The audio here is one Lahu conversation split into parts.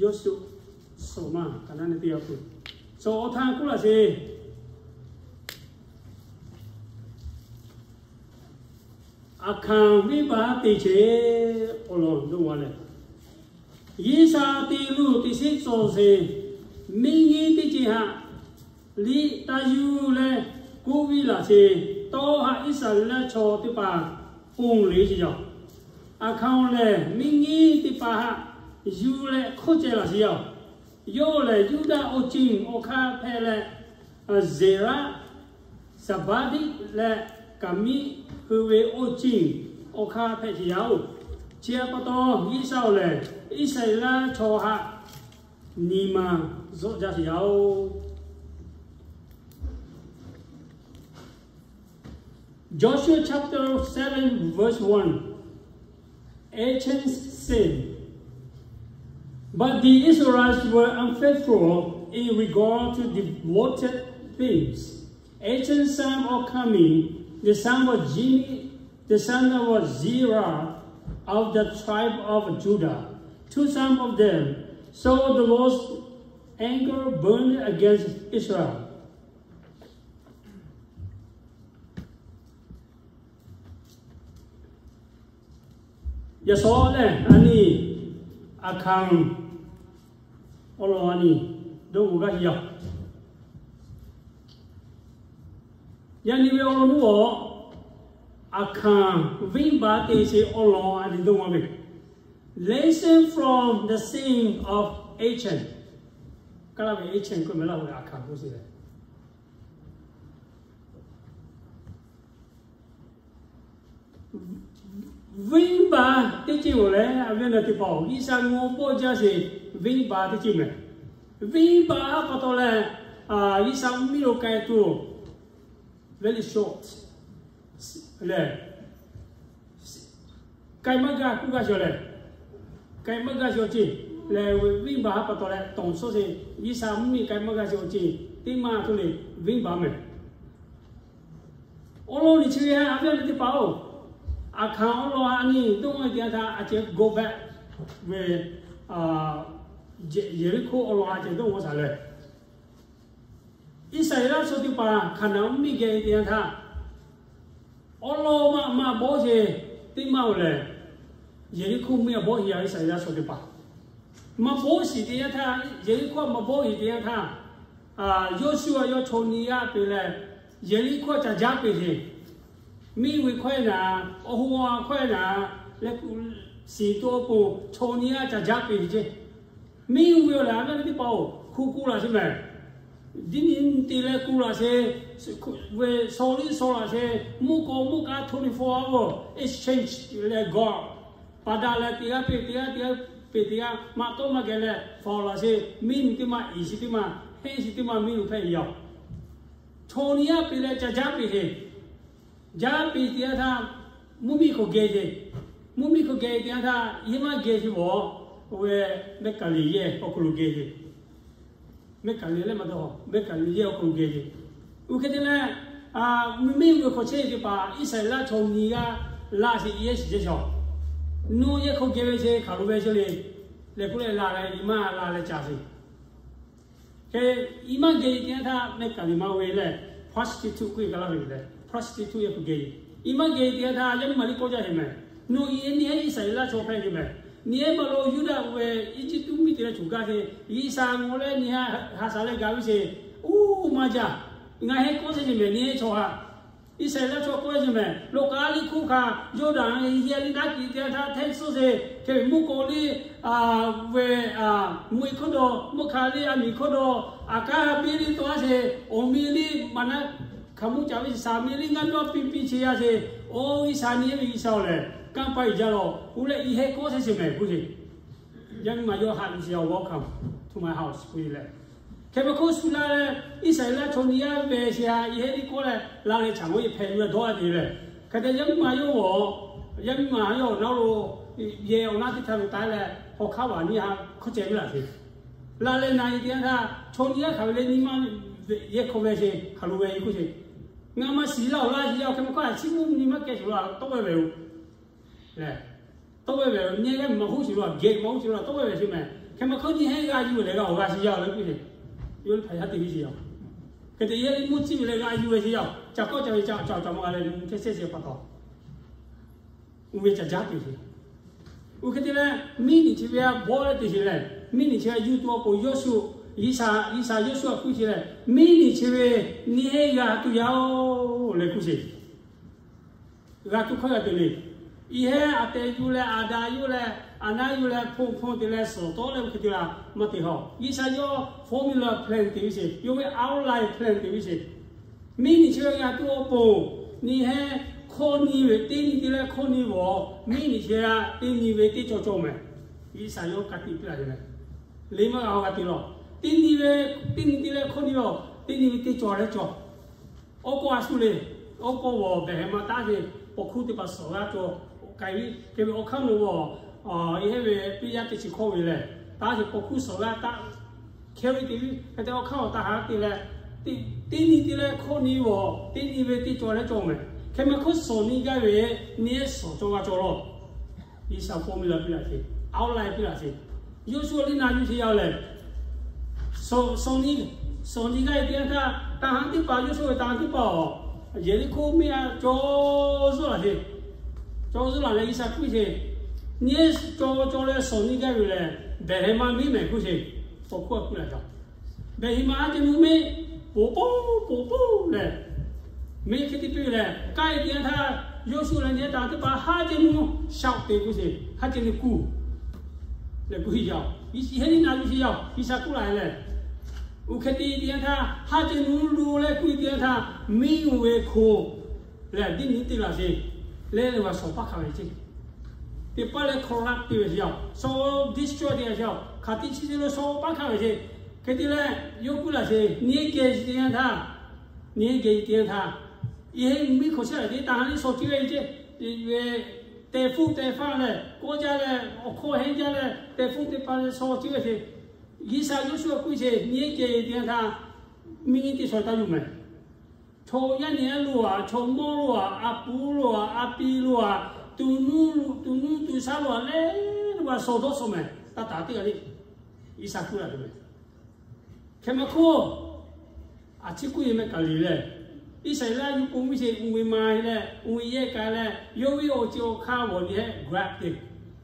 Yawˇsuˆ suhˍ maˇ kaꞈ naˉ neˇ teˇ yaˇ peuˬ. Suhˍ awˬ htaˇ k'oˆ laˇ sheˍ. Aˬ hkanˍ venˇ baˆ te ce awˬ lawn dawˇ g'a leh, G'uiˬsha te luˬ teꞈ shiˉ tcuh sheˍ, miˇ nyiˇ teˇ ceuˬ haꞈ liꞈ taˇ yuˬ leh k'oˆ piˇ laˬ sheˍ. Tawˇ haꞈ Iˉsaˍreˍlaˆ chaw teˇ hpaˍ ponˬ le ce yaˬ. Aˬ hkanˍ lehˬ, miˇ nyiˇ teˇ hpaˍ haꞈ yuˬ leh hk'oˆ ceh laˬ sheˍ yaˬ. Yawˇ lehˬ, Yuˇdaꞈ awˬ ceuˬ awˬ hk'aˇ hpehꞈ leh, Zeˍraˆ, Saˍbaˇdiˆ leh Kaˍmiˆ hui ve awˬ ceuˬ awˬ hk'aˇ hpehꞈ ce yaˬ oˬ. Chi pa taw, G'uiˬsha-oˬ lehˬ, Iˉsaˍreˍlaˆ chaw haꞈ nyi ma zuhˆ jaˇ sheˍ yaˬ oˬ. Joshua chapter seven, verse one. Achan sin. But the Israelites were unfaithful in regard to devoted things. Achan son of Carmi, the son of Zimri, the son of Zerah, of the tribe of Judah, two sons of them. So the Lord's anger burned against Israel. Yaꞈ shawˉ lehˬ, a nyi, aˬ hkanˍ awˬ lawn a nyi dawˇ g'a gaˇ ve yoˬ. Yaꞈ nyi ve awˬ lawn mvuhˇ aˬ, aˬ hkanˍ venˇ baˆ te sheˍ awˬ lawn a nyi dawˇ g'a ve. Lesson from the sin of Achan. Kaˇ laˇ ve Achan k'oˆ meh laˇ ve aˬ hkanˍ k'oˆ sheˍ leh, venˇ baˆ teˇ ceuˬ-oˬ leh, a ve na teˇ hpaˍ-oˬ, G'uiˬsha ngaw bawˆ jaˇ sheˍ venˇ baˆ teˇ ceuˬ meh. Venˇ baˆ pa taw leh, G'uiˬsha mvuhˇ miˬ lo k'ai tuˬ very short lehˬ, k'ai maˇ g'a kuˇ g'a shaw lehˬ, k'ai maˇ g'a shaw ce lehˬ, venˇ baˆ pa taw leh tawˍ suhˉ sheˍ G'uiˬsha mvuhˇ miˬ k'ai maˇ g'a shaw ce teˇ maˇ tuˬ le venˇ baˆ meh. Awˬ lawn liꞈ chi ve a ve na teˇ hpaˍ-oˬ, aˬ hkanˍ awˬ lawn a nyi dawˇ g'a ve teˇ yanˇ htaˇ a ceh go back ve Yeˍriˆhkoˇ awˬ lawn a ceh dawˇ g'a shaˍ lehˬ, Iˉsaˍreˍlaˆ chaw teˇ hpaˍ Hkaˍnanˍ mvuhˇ miˬ geh ve teˇ yanˇ htaˇ, awˬ lawn maˇ maˇ bawˆ sheˍ teˇ maˇ-oˬ lehˬ, Yeˍriˆhkoˇ mvuhˇ miˬ a bawˆ sheˍ yaˇ Iˉsaˍreˍlaˆ chaw teˇ hpaˍ maˇ bawˆ sheˍ teˇ yanˇ htaˇ, Yeˍriˆhkoˇ a maˇ bawˆ sheˍ teˇ yanˇ htaˇ, Yawˇsuˆ a yawˇ chaw nyi g'aˇ peˬ leh, Yeˍriˆhkoˇ a caˬ jaˇ peˬ sheˍ. Miˇ ve hkawehˇ naˍ, awˬ hoꞈ awˬ hkawehˇ naˍ leh, shiˍ to awˬ pon chaw nyi g'aˇ caˬ jaˇ peˬ sheˍ ce. Miˇ ve awˬ lehˬ a ve na teˇ hpaˍ-oˬ, hkuˇ k'oˆ laˬ sheˍ meh. Diˇ nyi te leh k'oˆ laˬ sheˍ, ve shaw liˇ shaw laˬ sheˍ, mvuhˇ k'aw mvuhˇ k'aˇ twenty-four hour exchange leh gawˬ, paˍ daꞈ leh teˇ g'aˇ peˬ teˇ g'aˇ, teˇ g'aˇ peˬ teˇ g'aˇ maˇ tawˆ maˇ geh leh fawˬ laˬ sheˍ, miˇ nyi teˇ maˇ iˍ shiˍ teˇ maˇ, henˇ shiˍ teˇ maˇ miˇ nyi hpehꞈ ve yoˬ. Chaw nyi g'aˇ peˬ leh caˬ jaˇ peˬ sheˍ. Jaˇ peˬ teˇ yanˇ htaˇ, mvuhˇ miˬ hk'aw geh sheˍ. Mvuhˇ miˬ hk'aw geh teˇ yanˇ htaˇ, yehˇ maˇ geh sheˍ bawˬ, oˇ ve mehˆ kaˍ liˍ yehˇ awˬ hk'aw lo geh sheˍ. Mehˆ kaˍ liˍ leh maˇ dawˇ, mehˆ kaˍ liˍ yehˇ awˬ hk'aw lo geh sheˍ. Oˇ hk'e te leh, mvuhˇ miˬ ve hk'aw chehˇ teˇ hpaˍ Iˉsaˍreˍlaˆ chaw nyi g'aˇ laˇ sheˍ, yehˇ shiˍ jehˇ shaw. Nawˬ yehˇ hk'aw geh ve sheˍ, hk'aˬ lo ve sheˍ le, leh k'oˆ leh la leh, iˉ maˇ la leh caˬ sheˍ. Hk'e iˉ maˇ geh teˇ yanˇ htaˇ mehˆ kaˍ liˍ maˇ ve leh, prostitute k'oˆ ve kaꞈ laˇ ve leh, prostitute yehˇ hk'aw geh ve. Iˉ maˇ geh teˇ yanˇ htaˇ yaˇ miˇ ma liˇ kawˆ jaˇ sheˍ meh. Nawˬ iˉ nehˉ Iˉsaˍreˍlaˆ chaw hpehꞈ ve meh. Nehˉ maˇ lo Yuˇdaꞈ ve Eˇjiˇtuꞈ miˬ te leh choˬ gaˇ sheˍ. G'uiˬsha ngaw leh nehˉ ha shaˍ leh gaˬ ve sheˍ. Uˉ maˇ jaˇ. Ngaˬ hehˉ kawˆ sheˍ meh, nehˉ chaw haꞈ Iˉsaˍreˍlaˆ chaw kawˆ sheˍ meh. Lawˬ k'aˉ liˇ hk'oˆ hkanˍ, Yawˇdanˍ heˍ liˇ naˉ kiˍ teˇ yanˇ htaˇ hteˇ suhˉ sheˍ. Hk'e ve mvuhˇ k'aw liˇ ve mvuhˇ e hkawˇ dawˇ, mvuhˇ hkanˍ liˇ a miˍ hkawˇ dawˇ, aꞈ kaˉ biˇ liˇ tawˆ a sheˍ, awˬ miˇ liˇ maˍ naˉ hkaoˍmonˇ caˍ ve shaˍ miˇ liˇ ngaˇ dawˇ piˇ piˇ che yaˇ sheˍ. Oˇ G'uiˬsha nehˉ ve G'uiˬsha-oˬ lehˬ, kanˇ paˆ uiˍ jaˇ lawˬ. Oˇ leh iˉ hehˉ kawˆ sheˍ sheˍ meh k'oˆ sheˍ. Yaˇ miˇ ma yawˇ haꞈ yuˬ sheˍ, welcome to my house k'oˆ leh, hk'e ve hk'oˆ shu laˇ leh, Iˉsaˍreˍlaˆ chaw nyi g'aˇ ve sheˍ a, iˉ hehˉ liˇ kawˆ leh la leh caˬ g'awˇ yehˬ hpehꞈ yuˬ leh dawˇ a te leh, hk'e te yaˇ miˇ ma yawˇ g'awˬ, yaˇ miˇ ma yawˇ awˬ naˉ lo yehˬ awˬ naˉ teˇ htaˇ ve taˍ leh, hk'aw hk'aˉ vaˬ nyiˇ ha hkawˇ ceh ve laˬ sheˍ. La leh na e teˇ yanˇ htaˇ, chaw nyi g'aˇ hk'aˬ ve leh nyi ma yehˇ hk'aw ve sheˍ, hk'aˬ lo ve k'oˆ sheˍ. Ngaˬ maˇ shiˍ laˇ-oˬ laˇ sheˍ yaˇ, hk'e ve hkawˇ a chiˇ mvuhˇ nyi maˇ kehˬ sheˍ lo tawˆ ve ve yoˬ. Leh, tawˆ ve ve nyi g'aˇ maˇ hoˉ sheˍ lo, geh maˇ hoˉ sheˍ lo tawˆ ve ve sheˍ meh. Hk'e ma hkawˇ nyi heˆ g'a yuˬ leh g'a awˬ g'a shiˍ yaˇ leh piˇ ve, yawˇ hpaˍ yaˇ te ve shiˍ yaˇ. Hk'e te yehˇ le mvuhˇ ciˇ ve leh g'a yuˬ ve shiˍ yaˇ, ca kawˆ ca ve ca ca ca maˇ g'a leh nu hk'e shehˇ shehˇ pa taw, uˇ ve ca jaˇ tuˬ shiˍ. Oˇ hk'e te leh, miˉ niꞈ chi ve a bawˆ leh te shiˍ lehˬ, miˉ niꞈ chi ve a yuˇ tuˬ awˬ pon Yoˇsuˆ, G'uiˬsha, G'uiˬsha Yoˇsuˆ a kuˇ shiˍ lehˬ, miˉ niꞈ chi ve nyi heˆ g'a tuˬ yaˇ-oˬ leh kuˇ shiˍ. G'a tuˬ hkawˇ g'a te le. Iˉ heˆ a tehˬ yuˬ leh, a daꞈ yuˬ leh, a naˉ yuˬ leh, hponˇ hponˇ te leh suhˍ tawˆ leh oˇ hk'e te la maˇ te haw. G'uiˬsha yawˇ formula plan te ve shiˍ, yawˇ ve outline plan te ve shiˍ. Miˉ niꞈ chi ve g'a tuˬ awˬ pon, nyi heˆ hkawˇ nyi ve teˇ nyi te leh hkawˇ nyi ve, miˉ niꞈ chi g'a teˇ nyi ve teˇ cawˬ cawˬ mehˍ. G'uiˬsha yawˇ ka tiꞈ piˇ la ve mehˍ. Le maˇ g'a haw g'a te law. Teˇ nyi ve, teˇ nyi te leh hkawˇ nyi ve, teˇ nyi ve teˇ cawˬ leh cawˬ. Awˬ kawˆ a shu le, awˬ kawˆ g'awˬ behˬ heh ma taˉ ve, paw hkuˇ teˇ hpaˍ suhˍ g'aˇ cawˬ k'ai ve, hk'e ve awˬ hk'aˇ nawˬ g'awˬ, iˉ heˆ ve piˇ yaˇ teˇ chi hkawˇ ve lehˬ, taˉ ve paw hkuˇ suhˍ g'aˇ taˉ hkehˇ ve te ve, hk'e te awˬ hk'aˇ awˬ taˍ haˉ te leh, teˇ nyi te leh hkawˇ nyi g'awˬ teˇ nyi ve teˇ cawˬ leh cawˬ mehˍ. Hk'e ma hkawˇ suhˍ nyi gaˇ ve, nyi suhˍ cawˬ g'a cawˬ law. G'uiˬsha formula piˇ laꞈ sheˍ, outline piˇ laꞈ sheˍ. Yoˇsuˆ liˇ na yuˬ sheˍ yaˇ lehˬ, suhˍ nyi gaˇ ve teˇ yanˇ htaˇ, taˍ haˉ teˇ hpaˍ, Yoˇsuˆ ve taˍ haˉ teˇ hpaˍ-oˬ, Yeˍriˆhkoˇ miˇ a cawˬ zuhˆ laˬ sheˍ. Cawˬ zuhˆ laˬ leh G'uiˬsha piˇ sheˍ, nyi cawˬ cawˬ leh suhˍ nyi gaˇ ve lehˬ, behˬ heh ma miˉ mehˍ kuˇ sheˍ. Paw hkuˇ a kuˇ laꞈ cawˬ. Behˬ heh ma haˉ ceh nu miˉ, poˍ poˍ poˍ poˍ lehˬ, miˉ hk'e te piˇ ve lehˬ, k'ai teˇ yanˇ htaˇ, Yoˇsuˆ leh nyi taˍ teˇ hpaˍ haˉ ceh nu shaꞈ te kuˇ sheˍ, haˉ ceh nu kuˇ leh kuˇ heˆ yaˇ-oˬ. Heˆ liˇ na yuˬ sheˍ yaˇ-oˬ, G'uiˬsha kuˇ laˬ leh, oˇ hk'e te teˇ yanˇ htaˇ haˉ ceh nu lo leh kuˇ teˇ yanˇ htaˇ, miˉ oˇ ve hko lehˬ, diˇ nyi te laˬ sheˍ. Leh leh g'a shawˍ paˇ hkanˍ ve ceˇ. Teˇ paˇ leh corrupt te ve sheˍ yaˇ-oˬ, shawˍ destroy te ve sheˍ yaˇ-oˬ, hk'aˬ tiꞈ chi te lo shawˍ paˇ hkanˍ ve ceˇ. Hk'e te leh, yawˇ kuˇ laˬ sheˍ, nyi geh teˇ yanˇ htaˇ, nyi geh teˇ yanˇ htaˇ, iˉ heˆ miˉ hk'aw chehˇ ve teˇ taˍ haˉ liˇ shawˍ ce ve ceˇ. Ve tehˬ hpfuhˇ tehˬ hpaˇ leh kawˆ jaˇ leh, awˬ hkawˇ heˆ jaˇ leh, tehˬ hpfuhˇ teˇ hpaˍ leh shawˍ ce ve ceˇ. G'uiˬsha Yoˇsuˆ kuˇ sheˍ, nyi geh teˇ yanˇ htaˇ, miˉ nyi teˇ shawˍ taˇ yuˬ mehˍ. Chaw yaˇ nyi a lo a, chaw mawˇ lo a, a puˍ lo a, a pi lo a, tuˬ nuˇ, tuˬ nuˇ tuˬ shaˉ lo a leh, g'a shawˍ dawˇ shawˍ mehˍ. Taˇ taˍ teˇ g'aˇ le, G'uiˬsha kuˇ laˬ tuˬ mehˍ. Hk'e ma hk'oˆ, a ciˉ kuˇ yehˬ mehˆ kaˍ liꞈ lehˬ, Iˉsaˍreˍlaˆ yuˬ pon miˇ sheˍ uiˍ ve ma leh, uiˍ ve yehˬ kaꞈ leh, yawˇ ve awˬ ceuˬ awˬ hk'aˇ g'awˬ nyi heˆ g'a te,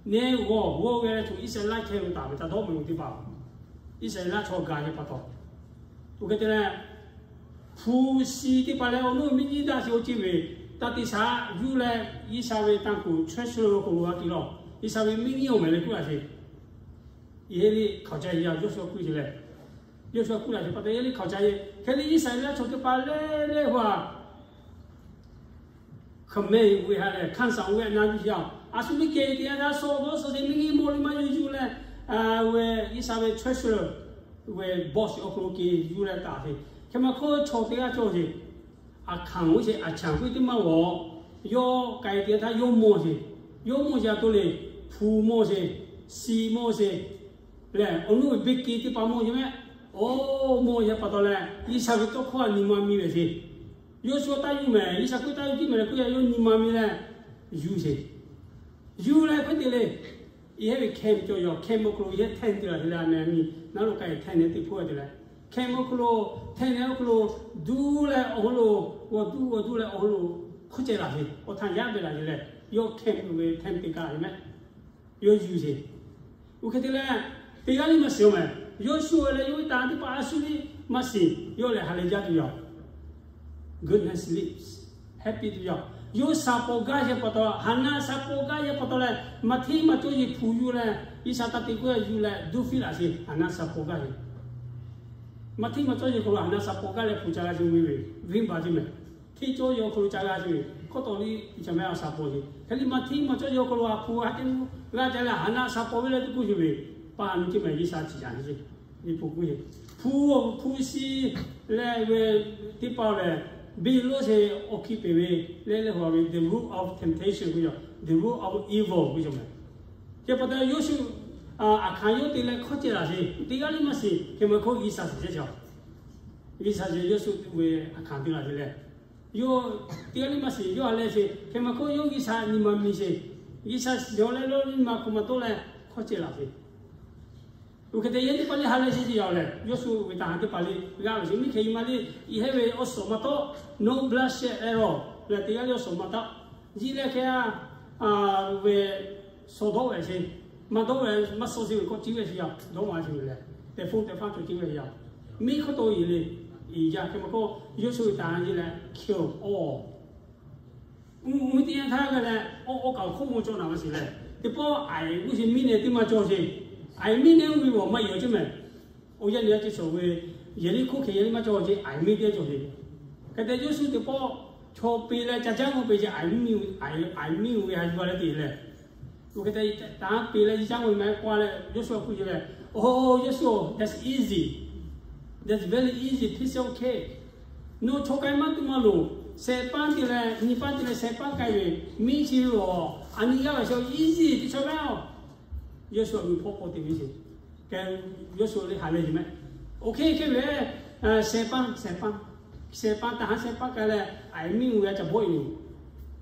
nehˇ g'awˬ g'awˇ g'a leh tuˬ Iˉsaˍreˍlaˆ hkeh lo taˍ ve taˇ dawˇ mehˍ lo teˇ hpaˍ, Iˉsaˍreˍlaˆ chaw gaˬ yehˬ pa taw. Oˇ hk'e te leh, hpu shi teˇ hpaˍ leh awˬ nuˇ miˇ nyiˇ daꞈ sheˍ awˬ ceuˬ ve, taˇ te shaꞈ yuˬ leh, Iˉsaˍreˍlaˆ ve tanˇ kuˬ church lo k'oˍ lo g'a te law. Iˉsaˍreˍlaˆ ve miˇ nyiˇ awˬ mehˍ leh kuˇ laˬ sheˍ. Yehˇ liˇ hkaoˍ ca yehˬ yaˇ Yoˇsuˆ kuˇ sheˍ leh, Yoˇsuˆ kuˇ laˬ sheˍ pa taw yehˇ liˇ hkaoˍ ca yehˬ. Hk'e te Iˉsaˍreˍlaˆ chaw teˇ hpaˍ leh leh hu a, hk'aˬ mehˍ ve ha lehˬ, hkanˇ saˍ oˇ ve na yuˬ sheˍ yaˇ-oˬ, a shu miˇ kehˬ teˇ yanˇ htaˇ shawˍ dawˇ shawˍ sheˍ miˇ nyiˇ mawˇ liˇ maˇ yuˬ yuˬ leh, ve Iˉsaˍreˍlaˆ ve church ve boss awˬ hk'aw lo kehˬ yuˬ leh taˍ sheˍ. Hk'e ma hk'oˆ chaw teˇ g'aˇ cawˬ sheˍ. A hkanˍ oˇ sheˍ, a hkanˍ k'oˆ teˇ maˇ g'awˬ, yawˇ k'ai teˇ yanˇ htaˇ yawˇ mawˬ sheˍ. Yawˇ mawˬ sheˍ a to le, hpu mawˬ sheˍ, shi mawˬ sheˍ lehˬ, awˬ nuˇ ve beˇ ke teˇ hpaˍ mawˬ sheˍ mehˆ. Oˇ mawˬ sheˍ pa taw leh, Iˉsaˍreˍlaˆ ve tawˇ hkawˇ a nyi ma mi ve sheˍ. Yawˇsuˆ taˇ yuˬ mehˍ, Iˉsaˍreˍlaˆ taˇ yuˬ jiˇ mehˍ leh k'oˆ yaˇ yawˇ nyi ma mi leh yuˬ sheˍ. Yuˬ leh hk'e te le, iˉ heˆ ve hkeh cawˬ yaˇ-oˬ, hkeh mawˇ hk'aw lo iˉ heˆ htaˇ te laˬ te leh a mehˍ a nyi naˉ lo k'ai htaˇ nehˬ teˇ hpawˇ te leh, hkeh mawˇ hk'aw lo, htaˇ nehˬ awˬ hk'aw lo duˇ leh awˬ hk'aw lo, g'awˬ duˇ g'awˬ duˇ leh awˬ hk'aw lo hk'oˆ ceh laˬ ve, awˬ htaˇ yaˇ beh laˬ ve leh, yawˇ hkeh ve htaˇ te kaꞈ ve mehˆ. Yawˇ yuˬ sheˍ. Oˇ hk'e te leh, teˇ g'aˇ liˇ maˇ shiˍ-oˬ mehˍ. Yawˇsuˆ leh yawˇ ve taˍ teˇ hpaˍ a shu liˇ maˇ shiˍ, yawˇ lehˬ ha lehˬ jaˇ tuˬ yoˬ. Goodness lives, happy tuˬ yoˬ. Yawˇ shaˍ pawˍ gaˇ sheˍ pa taw, Haˍnaˆ shaˍ pawˍ gaˇ sheˍ pa taw leh, Maˍhteˇ maˬ cawˇ yeˬ hpu yuˬ leh, Iˉsaˍreˍlaˆ taˇ te k'oˆ yuˬ leh duˇ fiˇ laˬ sheˍ, Haˍnaˆ shaˍ pawˍ gaˇ sheˍ. Maˍhteˇ maˬ cawˇ yeˬ hk'aw lo Haˍnaˆ shaˍ pawˍ gaˇ leh hpu ca g'a sheˍ ve, venˇbaˆ teˇ mehˍ. Hteˇ cawˇ yeˬ awˬ hk'aw lo ca g'a sheˍ ve, hkawˇ tawˍ liˇ Iˉsaˍreˍlaˆ shaˍ pawˍ sheˍ. Hk'e liˇ Maˍhteˇ maˬ cawˇ yeˬ awˬ hk'aw lo a hpu ha teˇ nu g'a ca leh Haˍnaˆ shaˍ pawˍ ve leh teˇ kuˇ sheˍ ve, pa ha nu teˇ mehˍ Iˉsaˍreˍlaˆ ciˍ yaꞈ nyi sheˍ. Hpu, hpu shi leh ve teˇ hpaˍ lehˬ, beˇ lawˇ sheˍ awˬ hkiˇ peˍ ve, leh leh hu a ve the root of temptation k'oˆ yaˇ, the root of evil k'oˆ yaˇ mehˍ. Chi pa taw Yoˇsuˆ a hkanˍ yawˇ te leh hkawˇ ceh laˬ sheˍ, teˇ g'aˇ liˇ maˇ shiˍ, hk'e ma hk'oˆ G'uiˬsha shiˍ chehˇ cawˬ. G'uiˬsha shiˍ Yoˇsuˆ ve a hkanˍ te laˬ sheˍ leh, yawˇ teˇ g'aˇ liˇ maˇ shiˍ, yawˇ a leh sheˍ, hk'e ma hk'oˆ yawˇ G'uiˬsha nyi ma mi sheˍ. G'uiˬsha shiˍ yawˇ leh lawˇ nyi ma hk'aw ma tawˆ leh hkawˇ ceh laˬ sheˍ. Oˇ hk'e te yehˇ teˇ hpaˍ le ha lehˬ chi chi yaˇ leh, Yoˇsuˆ ve taˍ haˍ teˇ hpaˍ le g'a ve chi miˇ hk'e yi ma le, i heˆ ve awˬ suhˍ maˇ tawˆ, no bloodshed leh lawˬ leh te yaˇ le awˬ suhˍ maˇ tawˆ, yiˇ leh hk'e a, ve suh dawˇ ve chi, maˇ dawˇ ve maˇ suh chi ve kawˆ ciˇ ve chi yaˇ dawˇ ma chi ve lehˬ, tehꞈ hpfuhˇ tehꞈ hpaˇ cawˬ ciˇ ve yaˇ, miˇ hk'oˆ to yeˬ le, i yaˇ hk'e maˇ kawˆ Yoˇsuˆ ve taˍ haˍ yeˬ leh hkiˇ-oˬ, awˬ, mvuhˇ teˇ yanˇ htaˇ g'a leh, awˬ, awˬ kaˍ awˬ hk'oˆ maw cawˬ naˍ ma shiˍ leh, teˇ pawˆ aiˬ g'uˇ suhˍ miˇ nehˬ teˇ maˇ cawˬ sheˍ, aiˬ miˇ nehˬ uˇ ve awˬ maˇ yehˬ awˬ ceˇ mehˍ. Awˬ yanˇ nehˬ a ce shawˍ ve, Yeˍriˆhkoˇ hk'e Yeˍriˆ maˇ cawˬ sheˍ, aiˬ miˇ teˇ cawˬ sheˍ. Hk'e te Yoˇsuˆ teˇ pawˆ chaw pe leh ca jaˇ maˇ pe sheˍ, aiˬ miˇ, aiˬ miˇ uˇ ve ha yuˬ a leh te leh, oˇ hk'e te taˍ haˍ pe leh ca jaˇ maˇ ve maˇ k'oˆ leh Yoˇsuˆ a hpu ce leh, Oh, Yoˇsuˆ, that's easy, that's very easy, piece of cake. Nawˬ chaw k'ai maˇ tuˬ maˇ loˍ, shehˍ paˇ te leh nyi paˇ te leh shehˍ paˇ k'ai ve miˇ chi ve awˬ a nyi g'aˇ ve chaw easy teˇ chaw laˇ-oˬ. Yoˇsuˆ a miˬ hpawˇ k'awꞈ te ve sheˍ. Kehˬ, Yoˇsuˆ le ha lehˬ yeˬ mehˍ. Oˇ hk'e hk'e ve, shehˍ paˇ, shehˍ paˇ, shehˍ paˇ taˍ haˍ shehˍ paˇ k'ai leh, aiˬ miˇ uˇ ve a ca bawˆ e yoˬ.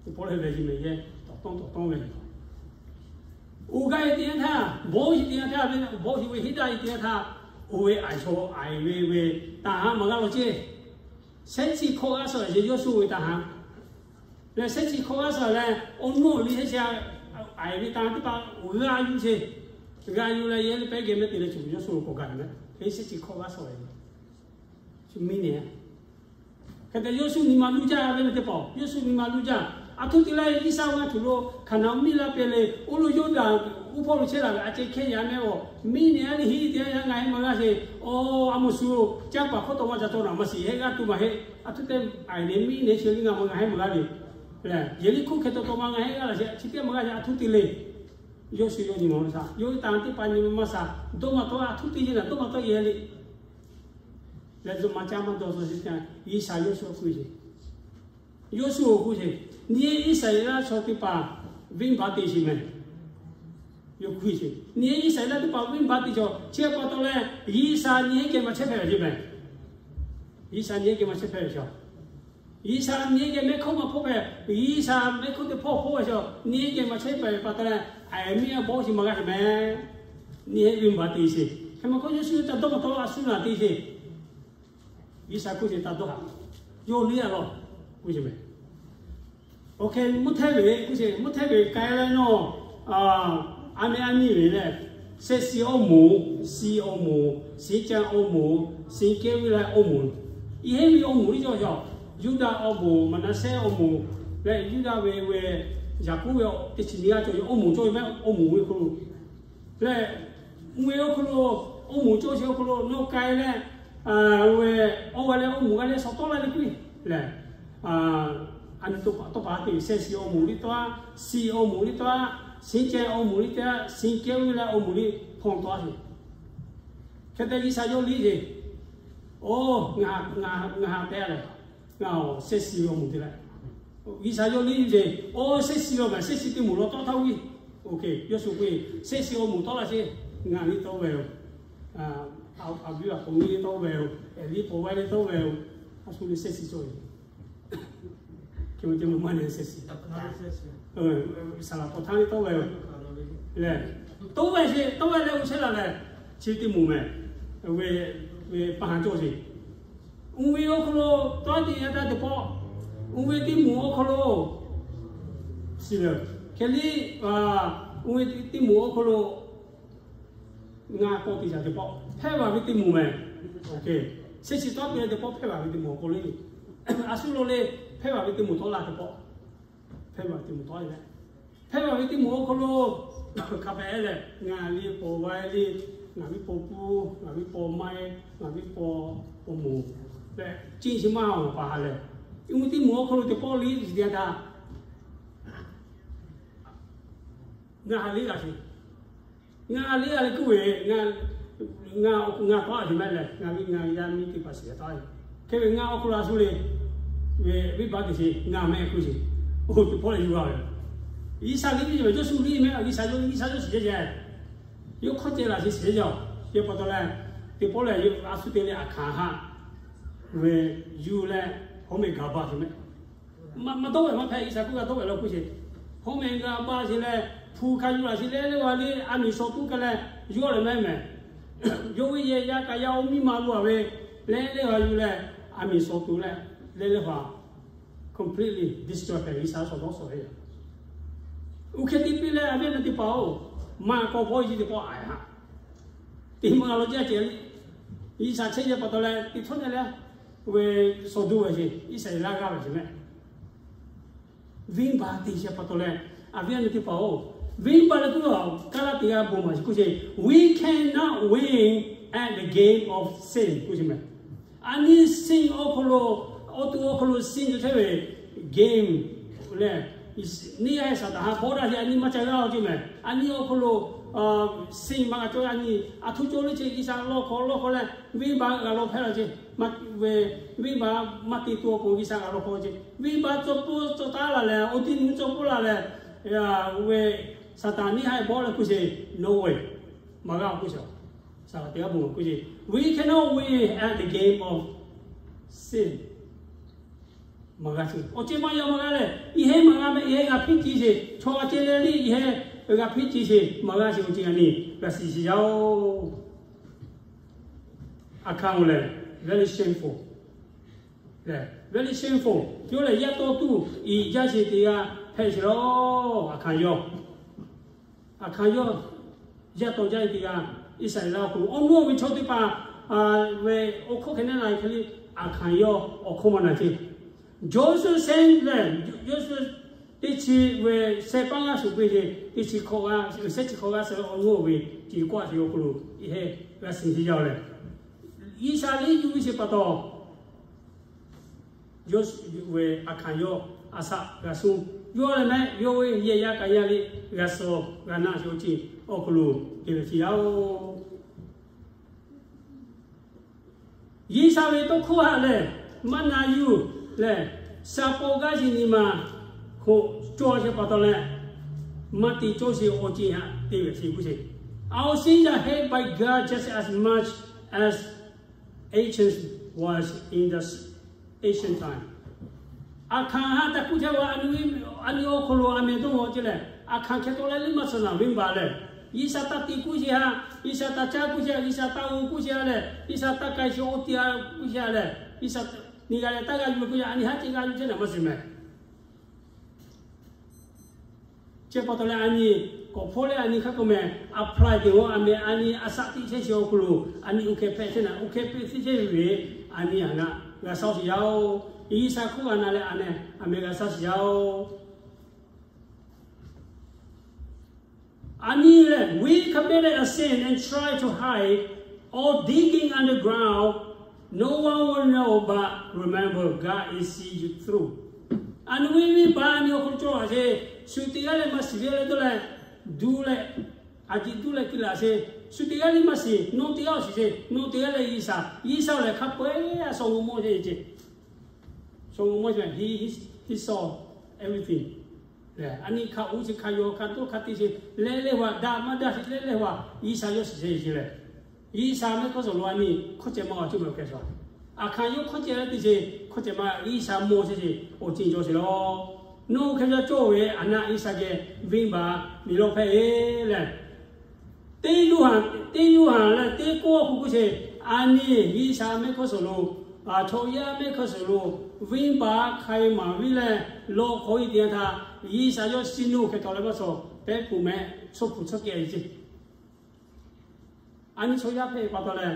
Teˇ pawˆ lehˬ ve yeˬ mehˍ yehˇ, tawˍ tawˆ tawˍ tawˆ ve. Oˇ gaˇ e teˇ yanˇ htaˇ, bawˆ e teˇ yanˇ htaˇ, bawˆ e ve heˆ daꞈ e teˇ yanˇ htaˇ, oˇ ve aiˬ chaw aiˬ ve ve taˍ haˍ maˇ g'a lawˬ ceˇ. Shehˉ chi hkawˇ g'aˇ suh yeˬ Yoˇsuˆ ve taˍ haˍ leh shehˉ chi hkawˇ g'aˇ suh leh, awˬ nawˬ liˇ shehˉ chi aiˬ ve taˍ haˍ teˇ hpaˍ g'a yuˬ sheˍ. G'a yuˬ leh yehˇ le pehˉ geh mehˉ te leh cuˬ Yoˇsuˆ lo k'awꞈ gaˬ yuˬ mehˍ. Hk'e shehˉ chi hkawˇ g'aˇ suh ve, miˇ nehˬ Hk'e te Yoˇsuˆ nyi ma luˇ jaˇ ve teˇ hpaˍ, Yoˇsuˆ nyi ma luˇ jaˇ. Aˬ htoꞈ te leh G'uiˬsha ngaˬ htaꞈ lo Hkaˍnanˍ miˇ laˇ pehˍ le, oˇ lo Yuˇdaꞈ uˉ hpawˇ lo chehˇ laˬ ve a ceh hkehˇ yaꞈ mehˆ-oˬ, miˇ nehˬ a le hiˉ te a yaˇ ngaˬ heˆ maˇ g'aˇ sheˍ. Awˬ, a moˍ shu caˇ paˍ hkawˇ taw maˇ ca taw naˍ maˇ shiˍ, heˆ g'aˇ tuˬ maˇ heˆ. Aˬ htoꞈ te, aiˬ nehˬ miˇ nehˬ chi le ngaˬ maˇ g'a heˆ maˇ g'aˇ le. Yeˍriˆhkoˇ hk'e taw taw maˇ g'a heˆ g'aˇ laˬ sheˍ, chi teˇ maˇ g'aˇ sheˍ, aˬ htoꞈ te le. Yoˇsuˆ yawˇ nyi ma sha, yawˇ ve taˍ teˇ hpaˍ nyi ma maˇ sha, dawˇ maˇ tawˆ, aˬ htoꞈ te yeˬ naˍ dawˇ maˇ tawˆ yeˬ le. Leh zuhꞈ maˇ caˇ maˇ dawˇ suh sheˍ, G'uiˬsha Yoˇsuˆ k'oˆ ve sheˍ. Yoˇsuˆ k'oˆ sheˍ, nyi Iˉsaˍreˍlaˆ chaw teˇ hpaˍ venˇbaˆ te sheˍ mehˍ. Yawˇ k'oˆ ve sheˍ, nyi Iˉsaˍreˍlaˆ teˇ hpaˍ venˇbaˆ te cawˬ, chi pa taw leh G'uiˬsha nyi geh maˇ chehˇ hpehꞈ ve sheˍ mehˍ. G'uiˬsha nyi geh maˇ chehˇ hpehꞈ ve chaw, G'uiˬsha nyi geh mehˆ hk'oˆ maˇ hpawˇ hpehꞈ, G'uiˬsha mehˆ hk'oˆ teˇ hpawˇ hpawˇ ve chaw, nyi geh maˇ chehˇ hpehꞈ ve pa taw leh, aiˬ miˇ a bawˆ chi maˇ g'a sheˍ mehˍ. Nyi heˆ venˇbaˆ te sheˍ. Hk'e maˇ k'oˆ, Yoˇsuˆ taˇ dawˇ maˇ tawˆ, a shu naˍ te sheˍ. G'uiˬsha k'oˆ sheˍ, taˇ dawˇ haꞈ, yawˇ liˇ a lawˬ k'oˆ sheˍ mehˍ. Oˇ hk'e mvuhˇ htehˇ ve k'oˆ sheˍ, mvuhˇ htehˇ ve k'ai leh nawˬ, a meh a nyi ve lehˬ, Shehˆ shiˍ awˇ moˍ, shiˍ awˇ moˍ, Shiˍ caˇ awˇ moˍ, Shiˍ kehˉ ve leh awˇ moˍ, i heˆ ve awˇ moˍ liˇ cawˬ yaˇ, Yuˇdaꞈ awˇ moˍ, Maˍnaˍsehˇ awˇ moˍ, leh Yuˇdaꞈ ve ve Yaˍkoˆ ve teˇ chi nyiˇ g'aˇ cawˬ ve awˇ moˍ cawˬ ve mehˍ, awˇ moˍ ve hk'aw lo lehˬ, mvuhˇ ve awˬ hk'aw lo, awˇ moˍ cawˬ sheˍ awˬ hk'aw lo nawˬ k'ai leh, oˇ ve awˇ g'aˇ leh awˇ moˍ g'aˇ leh shaw tawˆ la le k'oˆ lehˬ, a nyi tawˇ pa tawˇ pa te Shehˆ shiˍ awˇ moˍ liˇ tawˆ a, shiˍ awˇ moˍ liˇ tawˆ a, Shiˍ caˇ awˇ moˍ liˇ tawˆ a, Shiˍ kehˉ ve leh awˇ moˍ liˇ hpawnˬ tawˆ a sheˍ. Hk'e te G'uiˬsha yawˇ liˇ sheˍ. Oˇ, ngaˬ, ngaˬ tehꞈ lehˬ, ngaˬ awˬ Shehˆ shiˍ ve awˇ moˍ te leh, G'uiˬsha yawˇ liˇ ve, oˇ Shehˆ shiˍ ve awˬ kaꞈ Shehˆ shiˍ teˇ moˍ law tawˆ htaˇ ve, oˇ hk'e Yoˇsuˆ k'oˆ ve, Shehˆ shiˍ awˇ moˍ tawˆ la sheˍ, ngaˬ liˇ tawˆ ve-oˬ, a viˉ a k'oˍ nyi liˇ tawˆ ve-oˬ, ehˍ liˇ pawˬ vaˇ liˇ tawˆ ve-oˬ, a shu le Shehˆ shiˍ cawˬ ve. Hk'e te maˇ maˇ le Shehˆ shiˍ, saˍ laˍ pawˬ htaˇ liˇ tawˆ ve-oˬ lehˬ, tawˆ ve sheˍ, tawˆ ve leh oˇ chehˇ la lehˬ, chi teˇ moˍ mehˍ, ve pa haˍ cawˬ sheˍ. Oˇ ve awˬ hk'aw lo tawˆ te yaˇ taˇ teˇ pawˆ, oˇ ve teˇ moˍ awˬ hk'aw lo shiˍ lehˬ, hk'e liˇ, oˇ ve teˇ moˍ awˬ hk'aw lo ngaˬ k'awꞈ te yaˇ teˇ pawˆ hpehˇ baˬ ve teˇ moˍ mehˍ. Shehˆ shiˍ tawˆ te yaˇ teˇ pawˆ hpehˇ baˬ ve teˇ moˍ awˬ hk'aw lo, a shu lo le hpehˇ baˬ ve teˇ moˍ tawˆ la teˇ pawˆ, hpehˇ baˬ ve teˇ moˍ tawˆ leh, hpehˇ baˬ ve teˇ moˍ awˬ hk'aw lo hk'a pehꞈ lehˬ, ngaˬ liˇ pawˬ vaˇ liˇ, ngaˬ viˉ pawˬ puˇ, ngaˬ viˉ pawˬ maˇ, ngaˬ viˉ pawˬ awˬ moˍ leh, ciˇ chi maˇ awˬ pa ha lehˬ, oˇ ve teˇ moˍ awˬ hk'aw lo teˇ pawˆ liˇ shiˍ te yaˇ htaˇ, ngaˬ ha liˇ g'a sheˍ. Ngaˬ liˇ g'a leh k'oˆ ve, ngaˬ k'awꞈ a sheˍ mehˍ lehˬ, ngaˬ ve ngaˬ yaˇ miˇ teˇ hpaˍ shiˍ taˍ ve, hk'e ve ngaˬ awˬ hk'aw lo a shu le, ve venˇbaˆ te sheˍ, ngaˬ mehˍ k'oˆ sheˍ. Oˇ teˇ pawˆ lehˬ yuˬ g'a ve, G'uiˬsha liˇ ve Yoˇsuˆ liˇ mehˍ, G'uiˬsha yawˇ, G'uiˬsha yawˇ shiˍ ceˇ ceˇ, yawˇ hk'awˇ ceh laˬ sheˍ shiˍ ceˇ. Yawˇ pa taw leh, teˇ pawˆ lehˬ a shu te leh a hkanˍ haˆ ve yuˬ leh, hawˉ mehˍ gaˬ baˬ sheˍ mehˍ. Maˇ dawˇ ve maˇ hpehꞈ, G'uiˬsha k'oˆ g'a dawˇ ve la k'oˆ sheˍ. Hawˉ mehˍ gaˬ baˬ sheˍ leh, hpu hk'a yuˬ laˬ sheˍ leh, leh wa le a miˍ shaw tuˉ ka leh, yawˇ lehˬ mehˍ mehˍ. Yawˇ ve yehˬ yaˇ kaꞈ yaˇ oˇ miˇ ma lo a ve, leh leh ha yuˬ leh, a miˍ shawˍ tuˬ leh, leh leh ha completely destroy hpehꞈ, G'uiˬsha shawˍ dawˇ shawˍ ve yoˬ. Oˇ hk'e te piˇ leh, a viˉ na teˇ hpaˍ-oˬ, maˇ k'awꞈ hpawˇ Eˇjiˇtuꞈ pawˆ a ha, teˇ maˇ g'a lo jaˇ ceh le. G'uiˬsha chehˇ yehˬ pa taw leh teˇ htawˇ neh leh, ve shawˍ duˇ ve sheˍ, Iˉsaˍreˍlaˆ g'aˇ ve sheˍ mehˍ. Venˇbaˆ te sheˍ pa taw leh, a viˉ na teˇ hpaˍ-oˬ, venˇbaˆ leh kuˇ a, Kaˉlaˆ teˇ g'aˇ bon maˍ sheˍ k'oˆ sheˍ, we cannot win at the game of sin k'oˆ sheˍ mehˍ. A nyi sin awˬ hk'aw lo, awˬ to awˬ hk'aw lo sin cawˬ chehˇ ve game lehˬ, neˇ g'aˇ Saˍtanˍ ha hpawˇ daꞈ sheˍ, a nyi maˇ ca g'aˇ-oˬ ceˇ mehˍ. A nyi awˬ hk'aw lo sin maˇ g'a cawˬ, a nyi a htoꞈ cawˬ le ceˇ, G'uiˬsha lawˇ hk'aw lawˇ hk'aw leh venˇbaˆ g'a lawˬ hpehˇ la ceˇ. Ve venˇbaˆ maˇ te tuˬ awˬ pon G'uiˬsha g'a lawˬ hk'aw ceˇ. Venˇbaˆ cawˬ pfuhˇ cawˬ taˉ la lehˬ, awˬ ti nu cawˬ pfuhˇ la lehˬ, ve Saˍtanˍ neˇ g'aˇ bawˆ leh k'oˆ sheˍ, no way, maˇ g'a k'oˆ sheˍ. Saˍtanˍ teˇ g'aˇ bon maˍ k'oˆ sheˍ, we cannot win at the game of sin. Maˇ g'a sheˍ. Awˬ ceuˬ maˇ yaw maˇ g'a leh, i heˉ maˇ g'a mehˍ, i heˉ g'a hpiˇ ci sheˍ. Chaw a ceh leh liˇ i heˉ g'a hpiˇ ci sheˍ, maˇ g'a sheˍ. Awˬ ceuˬ a nyi g'a shiˍ shiˍ yaˇ-oˬ. A hkanˍ-oˬ lehˬ, very shameful. Very shameful. Yawˇ lehˬ yaˇ tawˇ tuˬ i jaˇ sheˍ teˇ g'aˇ hpehꞈ sheˍ lawˬ. A hkanˍ yawˇ, a hkanˍ yawˇ yaˇ tawˇ jaˇ teˇ g'aˇ, Iˉsaˍreˍlaˆ awˬ hk'aw lo awˬ nuˇ ve chaw teˇ hpaˍ ve awˬ hk'oˆ hk'e neˉ la hk'e le, a hkanˍ yawˇ awˬ hk'oˆ maˇ na ceˇ. Joseph sent lehˬ, Joseph teˇ chi ve sheh paˇ g'aˇ shuˍ piˇ sheˍ, teˇ chi hkawꞈ g'aˇ, sheh chi hkawꞈ g'aˇ suh awˬ nuˇ ve, chi k'oˆ a sheˍ awˬ hk'aw lo i heˉ g'a shiˍ shiˍ yaˇ-oˬ lehˬ, Iˉsaˍreˍlaˆ yuˬ ve sheˍ pa taw, yawˇ ve a hkanˍ yawˇ a shaꞈ g'a suh, yawˇ lehˬ mehˆ yawˇ ve yehˬ yaˇ kaꞈ yaˇ le g'a suh g'a naˆ sheˍ awˬ ceuˬ awˬ hk'aw lo te ve hti yaˇ-oˬ. G'uiˬsha ve tawˇ hkawˇ haꞈ lehˬ, maˇ na yuˬ lehˬ, shaˍ paw gaˇ yiˬ nyi ma hk'oˆ cawˬ sheˍ pa taw leh, maˇ te cawˇ sheˍ awˬ ceuˬ haꞈ te ve hti k'oˆ sheˍ. Our sins are held by God just as much as ancient was in the ancient time. A hkanˍ ha taꞈ kuˇ chehˇ ve, a nyi awˬ hk'aw lo a meh dawˇ g'awˬ ceˇ lehˬ, a hkanˍ hkeh tawˆ leh liˇ maˇ suhˍ naˍ venˇbaˆ lehˬ, G'uiˬsha taˇ te kuˇ sheˍ ha, G'uiˬsha taˇ caˇ kuˇ sheˍ ha, G'uiˬsha taˇ g'oˇ kuˇ sheˍ ha lehˬ, G'uiˬsha taˇ k'ai sheˍ awˬ te a kuˇ sheˍ ha lehˬ, G'uiˬsha nyi g'a leh taˇ g'a yuˬ kuˇ sheˍ, a nyi haˉ ceˇ g'a yuˬ ceˇ naˍ maˇ shiˍ mehˍ. Chi pa taw leh a nyi k'awꞈ hpawˇ leh a nyi hk'a k'oˆ meh, apply te-o, a meh a nyi a shaꞈ teˇ chehˇ sheˍ awˬ hk'aw lo, a nyi oˇ hkeh hpehꞈ chehˇ naˍ, oˇ hkeh hpehꞈ teˇ chehˇ ve, a nyi haꞈ g'a shaˉ shiˍ yaˇ-oˬ. G'uiˬsha hkawˇ g'a na leh a nyi a meh g'a shaˉ shiˍ yaˇ-oˬ. A nyi lehˬ, we commit a sin and try to hide or digging underground, no one will know but remember God is seeing you through. A nyi ve venˇbaˆ a nyi awˬ hk'aw lo cawˬ a sheˍ, shu teˇ g'aˇ leh maˇ shiˍ ve leh dawˇ leh, duˇ leh, a ciˉ duˇ leh keu laꞈ sheˍ, shu teˇ g'aˇ leh maˇ shiˍ, nawˬ teˇ g'aˇ shiˍ sheˍ, nawˬ teˇ g'aˇ leh G'uiˬsha, G'uiˬsha lehˬ hk'a peu-eˬ a shaw g'awˬ mawˇ sheˍ ceˇ. Shaw g'awˬ mawˇ sheˍ, he saw everything. A nyi hk'a uˉ sheˍ, hk'a yaw, hk'a dawˇ, hk'a te sheˍ, leh leh ha daꞈ maˇ daꞈ sheˍ leh leh ha, G'uiˬsha yawˇ shiˍ sheˍ ceˇ lehˬ, G'uiˬsha mehˆ hkawˇ suhˍ lo a nyi hkawˇ ceh maˇ awˬ ceuˬ maˇ hkeh shuˍ. A hkanˍ yawˇ hkawˇ ceh teˇ sheˍ, hkawˇ ceh maˇ G'uiˬsha mawˇ sheˍ ceˇ, awˬ ceuˬ cawˬ sheˍ lawˬ. Nawˬ hkeh ca cawˇ ve a naˆ G'uiˬsha geh venˇbaˆ miˬ lawˇ hpehˇ-e lehˬ, teˇ Yoˇhanˬ, teˇ Yoˇhanˬ leh teˇ k'oˆ awˬ hk'aw k'oˆ sheˍ, a nyi G'uiˬsha mehˆ hkawˇ suhˍ lo, chaw yaˇ mehˆ hkawˇ suhˍ lo, venˇbaˆ hk'ai maˍ viˉ leh lawˬ hk'awꞈ-e teˇ yanˇ htaˇ, G'uiˬsha yawˇ shiˍ nuˇ hkeh tawˍ leh maˇ shawˍ, pehˉ puˬ meh, chaw hpu chaw keh ce. A nyi chaw yaˇ hpehꞈ pa taw leh,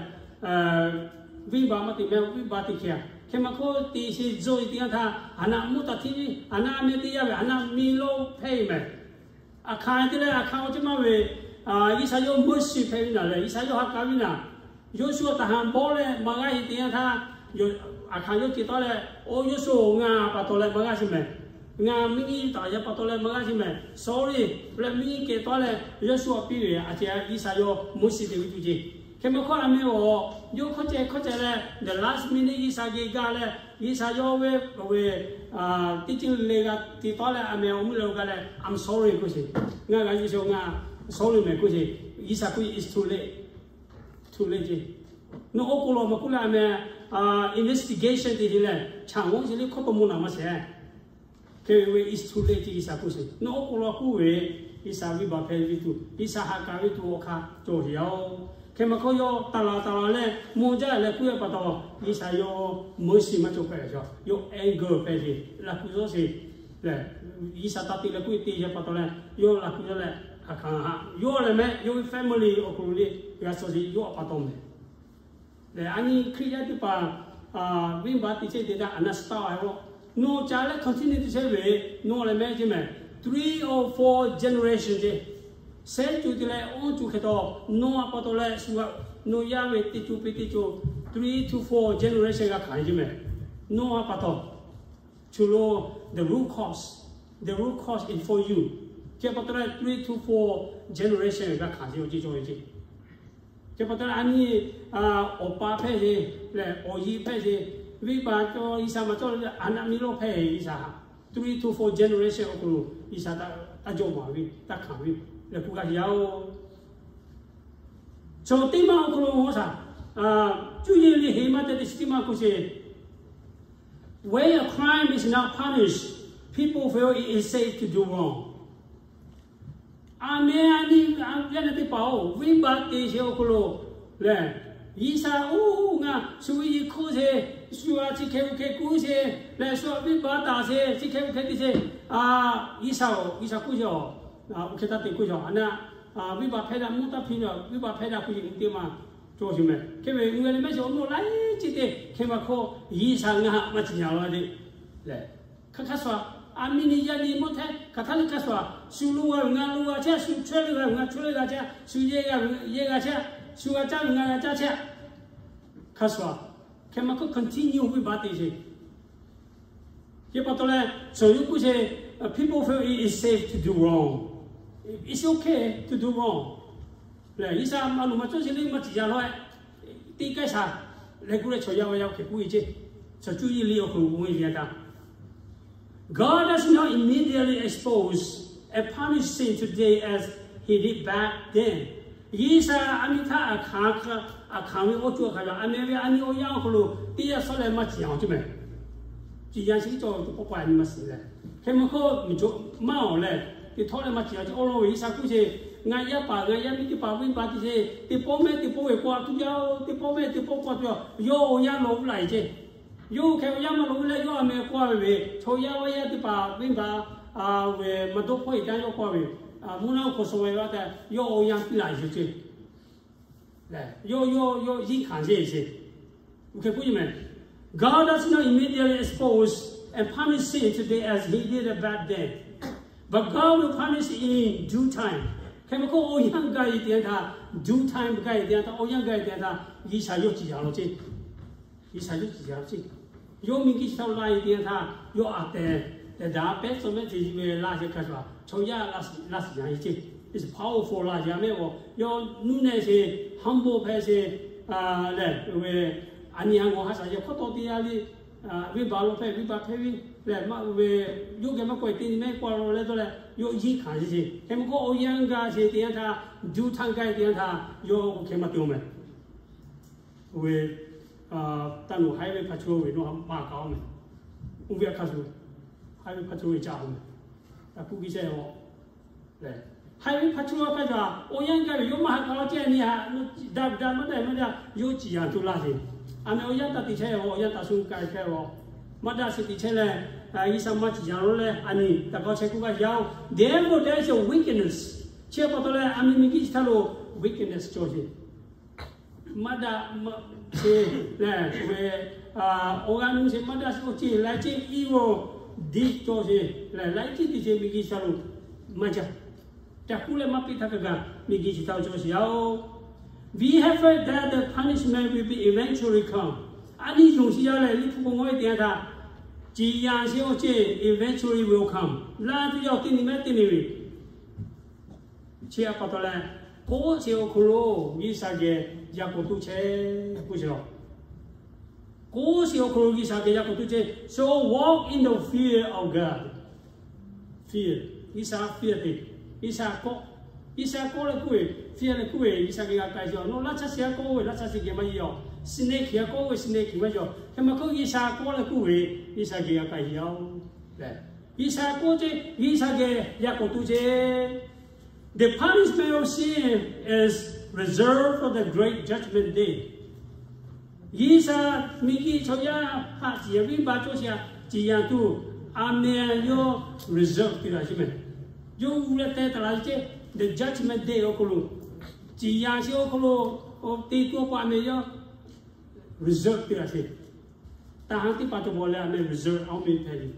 venˇbaˆ maˇ te meh, venˇbaˆ te hkeh a. Hkeh maˇ hkawˇ te sheˍ, zuhˆ-e teˇ yanˇ htaˇ, a naˆ mvuhˇ taˍ htiˇ viˉ, a naˆ meh teˇ yanˇ ve a naˆ miˬ lawˇ hpehˇ-e meh. A hkanˍ te leh a hkanˍ awˬ ceuˬ maˇ ve, G'uiˬsha yawˇ mvuhˇ shiˍ hpehˇ viˉ naˍ leh, G'uiˬsha yawˇ ha k'a viˉ naˍ, Yoˇsuˆ taˍ haˍ bawˆ leh maˇ g'aˇ-e teˇ yanˇ htaˇ, a hkanˍ yawˇ ce taˉ leh, oˇ Yoˇsuˆ-oˬ, ngaˬ pa taw leh maˇ g'aˇ sheˍ mehˍ. Ngaˬ miˇ nyi taˍ yaˇ pa taw leh maˇ g'aˇ sheˍ mehˍ. Sorry leh miˇ nyi kehˬ taˉ leh Yoˇsuˆ a piˇ ve a ce G'uiˬsha yawˇ mvuhˇ shiˍ te ve tuˬ ce. Hkeh maˇ hkawˇ a meh awˬ, yawˇ hkawˇ ceh hkawˇ ceh leh the last minute G'uiˬsha geh gaˇ leh, G'uiˬsha yawˇ ve, ve teˇ ceuˬ le g'a te taˉ leh a meh awˬ mvuhˇ leh g'a leh, I'm sorry k'oˆ sheˍ. Ngaˬ g'a yuˬ sheˍ, ngaˬ sorry mehˍ k'oˆ sheˍ. G'uiˬsha k'oˆ, it's too late, too late ce. Nawˬ oˉ k'oˍ lawˬ maˇ k'oˆ leh a meh, investigation te te leh chaꞈ g'awˇ ce le hkawˇ taw mawˇ naˍ maˇ sheˍ. Hk'e ve it's too late ce G'uiˬsha k'oˆ sheˍ. Nawˬ oˉ k'oˍ lawˬ k'oˆ ve G'uiˬsha venˇbaˆ hpehˇ ve tuˬ, G'uiˬsha haꞈ kaˍ ve tuˬ awˬ hk'aˇ cawˬ sheˍ yaˇ-oˬ. Hk'e maˇ hk'oˆ, yawˇ taˍ laˬ taˍ laˬ leh mawˬ jaˇ leh k'oˆ ve pa taw, G'uiˬsha yawˇ mercy maˇ cawˬ hpehꞈ ve, yawˇ anger hpehꞈ ve, laꞈ kuiˬ zawˇ sheˍ lehˬ, G'uiˬsha taˍ te leh k'oˆ ve te ve pa taw leh, yawˇ laꞈ kuiˬ zawˇ leh hk'aˬ hk'aˬ haꞈ yawˇ leh mehˆ yawˇ ve family awˬ hk'aw lo le g'a suh sheˍ yawˇ a pa taw mehˍ. Lehˬ, a nyi Hkriꞈ yaˇ teˇ hpaˍ venˇbaˆ te chehˇ te htaˇ a naˍ staˇ a k'o, nawˬ ca leh continue te chehˇ ve, nawˬ leh mehˆ ceˇ mehˍ, three or four generation ceˇ, shehˉ co te leh awˇ co hk'e taw, nawˬ a pa taw leh shu a, nawˬ yaˇ ve teˇ co piˇ teˇ co, three to four generation g'a hkanˍ ceˇ mehˍ. Nawˬ a pa taw, co lo, the root cause, the root cause is for you. Chi pa taw leh three to four generation g'a hkanˍ ceˇ awˬ ceˇ cawˬ ve ceˇ. Chi pa taw leh a nyi awˬ pa hpehˇ ve lehˬ, awˬ yiˇ hpehˇ ve, venˇbaˆ cawˬ G'uiˬsha maˇ cawˬ leh a naˍ miˇ lawˇ hpehˇ ve G'uiˬsha, three to four generation awˬ hk'aw lo G'uiˬsha taˇ jawˇ maˍ ve, taˇ hkanˍ ve lehˬ, k'oˆ g'a yaˇ-oˬ. Chaw teˇ maˇ awˬ hk'aw lo shaˍ, cuˇ yiˍ liꞈ heˍ maˇ te teˇ chi teˇ maˇ k'oˆ sheˍ, When a crime is not punished, people feel it is safe to do wrong. A meh a nyi yaˇ nehˬ teˇ hpaˍ-oˬ, venˇbaˆ te sheˍ awˬ hk'aw lo lehˬ, G'uiˬsha oˇ ngaˬ shu ve yiˇ hkuˇ sheˍ, shu a chi hk'e ve hk'e kuˇ sheˍ lehˬ, shu a venˇbaˆ taˍ sheˍ, chi hk'e ve hk'e te sheˍ, G'uiˬsha-oˬ, G'uiˬsha k'oˆ sheˍ-oˬ, oˇ hk'e taˇ te k'oˆ sheˍ-oˬ. A naˆ, venˇbaˆ hpehˇ daꞈ mvuhˇ taˇ hpiˇ ve, venˇbaˆ hpehˇ daꞈ k'oˆ sheˍ, nyi teˇ maˇ cawˬ sheˍ mehˍ. Hk'e ve nyi leh mehˆ sheˍ awˬ nawˬ laiˉ ceuˬ te hk'e maˇ hk'oˆ, G'uiˬsha ngaˬ haꞈ maˇ ciˍ yaˇ laˇ ve lehˬ, hk'aˬ hk'aˇ suh, a miˇ nyi yaˇ nyi mawˇ htehˇ hk'aˬ htaˇ le hk'aˇ suh, shu lo g'a ve ngaˬ lo g'a chehˇ, shu chaweh le g'a ve ngaˬ chaweh le g'a chehˇ, shu yehˇ g'a ve yehˇ g'a chehˇ, shu g'a caˇ ve ngaˬ g'a caˇ chehˇ. Hk'aˬ suh, hk'e maˇ hk'oˆ continue venˇbaˆ te sheˍ. Chi pa taw leh, chaw yaˇ k'oˆ sheˍ, people feel it is safe to do wrong. It's okay to do wrong. Lehˬ, G'uiˬsha a loˍ maˇ cawˬ sheˍ le maˇ ciˍ yaˇ laˇ-e, teˇ kehˉ shaˍ leh k'oˆ leh chaw yaˇ ve yaˇ hk'e k'oˆ ve ceˇ. Chaw cuˇ yiˍ liꞈ awˬ hk'aw lo k'oˆ ve yaˇ htaˇ, God does not immediately expose and punish sin today as he did back then. G'uiˬsha a miˇ htaˇ a hkanˍ, a hkanˍ ve awˬ co hk'aˬ yaˇ a meh ve a nyi awˬ yanˇ awˬ hk'aw lo teˇ yanˇ suh leh maˇ ciˍ yaˇ-oˬ ceˇ mehˍ. Ciˍ yaˇ sheˍ cawˬ ve teˇ pawˆ k'o a nyi maˇ shiˍ leh, hk'e maˇ hk'oˆ miˬ cawˬ maˇ-oˬ leh, teˇ htawˇ leh maˇ ciˍ yaˇ ceˇ. Awˬ lawn G'uiˬsha k'oˆ sheˍ, ngaˬ yaˇ paˍ ngaˬ yaˇ miˇ teˇ hpaˍ venˇbaˆ te sheˍ, teˇ pawˆ mehˆ teˇ pawˆ ve k'oˆ a tuˬ yaˇ-oˬ, teˇ pawˆ mehˆ teˇ pawˆ k'oˆ a tuˬ yaˇ, yawˇ awˬ yanˇ lawˬ ve laˬ-e ceˇ. Yawˇ hk'e awˬ yanˇ maˇ lawˬ ve leh yawˇ a meh k'oˆ a ve ve, chaw yaˇ vaˇ yaˇ teˇ hpaˍ venˇbaˆ ve maˇ dawˇ hpawˇ-e taˇ yawˇ k'oˆ a ve, mvuhˇ naw hk'aw suh ve laˇ tehꞈ yawˇ awˬ yanˇ piˇ laˬ-e ceˇ. Lehˬ, yawˇ yawˇ yawˇ yiˇ hkanˍ sheˍ sheˍ. Oˇ hk'e k'oˆ ve mehˍ, God does not immediately expose and punish sin today as he did back then, but God will punish in due time. Hk'e maˇ hk'oˆ awˬ yanˇ gaˇ-e te yanˇ htaˇ, due time gaˇ-e te yanˇ htaˇ, awˬ yanˇ gaˇ-e te yanˇ htaˇ, G'uiˬsha yawˇ ciˍ yaˇ laˇ ceˇ. G'uiˬsha yawˇ ciˍ yaˇ ceˇ. Yawˇ miˬ guiˬ chi htaˇ laˇ ve te yanˇ htaˇ, yawˇ a tehˬ tehˬ daꞈ pehˉ tcuh mehˆ te ve laˇ sheˍ hk'a shuˍ, chaw yaˇ laˇ shiˍ yaˇ ceˇ. It's powerful laˇ yaˇ mehˆ g'awˬ. Yawˇ nuˇ nehˬ sheˍ, humble hpehꞈ sheˍ lehˬ, ve a nyi a g'awˬ ha shaˍ yehˬ hk'awꞈ tawˆ te yaˇ le, venˇbaˆ lo hpehꞈ venˇbaˆ hpehꞈ ve lehˬ, maˇ ve yawˇ geh maˇ k'oˆ-e te nyi mehˆ k'oˆ a lo leh dawˇ leh, yawˇ yiˇ hkanˍ sheˍ sheˍ. Hk'e maˇ k'oˆ awˬ yanˇ gaˇ sheˍ te yanˇ htaˇ, due time gaˇ-e te yanˇ htaˇ, yawˇ oˇ hk'e maˇ te-oˬ mehˍ. Oˇ ve, taˇ nawˬ haiˉ ve hpaˇ chaw ve nawˬ maˇ kaꞈ-oˬ mehˍ. Oˇ ve a hk'a shuˍ, haiˉ ve hpaˇ chaw ve caˇ-oˬ mehˍ. Taˇ kuˇ kiˇ shehˇ-oˬ lehˬ, haiˉ ve hpaˇ chaw hk'a shuˍ, awˬ yanˇ gaˇ ve yawˇ maˇ haꞈ kaꞈ-oˬ ceˇ. A nyi haꞈ daꞈ daꞈ maˇ daꞈ maˇ daꞈ yawˇ ciˍ yanˇ tuˬ laˇ sheˍ. A meh awˬ yanˇ taˇ te chehˇ-oˬ, awˬ yanˇ taˇ shu k'ai chehˇ-oˬ. Maˇ daꞈ sheˍ te chehˇ leh, G'uiˬsha maˇ ciˍ yanˇ lo leh a nyi taˇ k'awꞈ chehˇ kuˇ g'a yaˇ-oˬ. Therefore there is a weakness. Chi pa taw leh a meh miˬ guiˬ chi htaˇ lo weakness cawˬ sheˍ. Maˇ daꞈ sheˍ lehˬ, oˇ ve awˬ g'aˇ nuˇ sheˍ maˇ daꞈ sheˍ awˬ ceˇ laiˉ ceˇ evil deed cawˬ sheˍ lehˬ, laiˉ ceˇ te sheˍ miˬ guiˬ chi htaˇ lo maˇ jaˇ. Caˇ kuˉ leh maˇ piˇ htaˇ kaꞈ kaꞈ miˬ guiˬ chi htaˇ lo cawˬ sheˍ yaˇ-oˬ. We have heard that the punishment will be eventually come. A nyi yonˍ sheˍ yaˇ lehˬ, liꞈ hpu k'o ngawˇ-e te yanˇ htaˇ, ciˍ yanˇ sheˍ awˬ ceˇ eventually will come. Laˇ tuˬ yaˇ awˬ teˇ nyi mehˉ teˇ nyi ve Chi a pa taw leh, k'oˆ sheˍ awˬ hk'aw lo G'uiˬsha geh yaˇ k'awꞈ tuˇ chehˇ k'oˆ sheˍ law. K'oˆ sheˍ awˬ hk'aw lo G'uiˬsha geh yaˇ k'awꞈ tuˇ chehˇ. So walk in the fear of God. Fear. G'uiˬsha fear te. G'uiˬsha kawˆ. G'uiˬsha kawˆ leh k'oˆ ve, fear leh k'oˆ ve, G'uiˬsha geh g'a k'ai sheˍ. Nawˬ laˇ chaˇ shiˍ a kawˆ ve, laˇ chaˇ shiˍ geh maˇ yeˬ-oˬ. Snake a kawˆ ve, snake maˇ yeˬ-oˬ. Hk'e maˇ k'oˆ, G'uiˬsha kawˆ leh k'oˆ ve, G'uiˬsha geh g'a k'ai sheˍ-oˬ. G'uiˬsha kawˆ ceˇ, G'uiˬsha geh yaˇ k'awꞈ tuˇ chehˇ. The punishment of sin is reserved for the great judgment day. G'uiˬsha miˬguiˬ chaw yaˇ htaꞈ ciˍ yanˍ venˇbaˆ cawˇ sheˍ htaꞈ ciˍ yanˍ tuˬ, aˬ mehˍ yawˇ reserve te laˬ sheˍ mehˍ. Yawˇ hui leh teh taˍ laˬ ceˇ, the judgment day awˬ hk'aw lo, ciˍ yanˍ sheˍ awˬ hk'aw lo te tuˬ awˬ pa aˬ mehˍ yawˇ reserve te laˬ sheˍ. Taˍ hanˍ teˇ hpaˍ cawˬ bawˬ leh aˬ mehˍ reserve awˬ mehˍ hpehꞈ ve,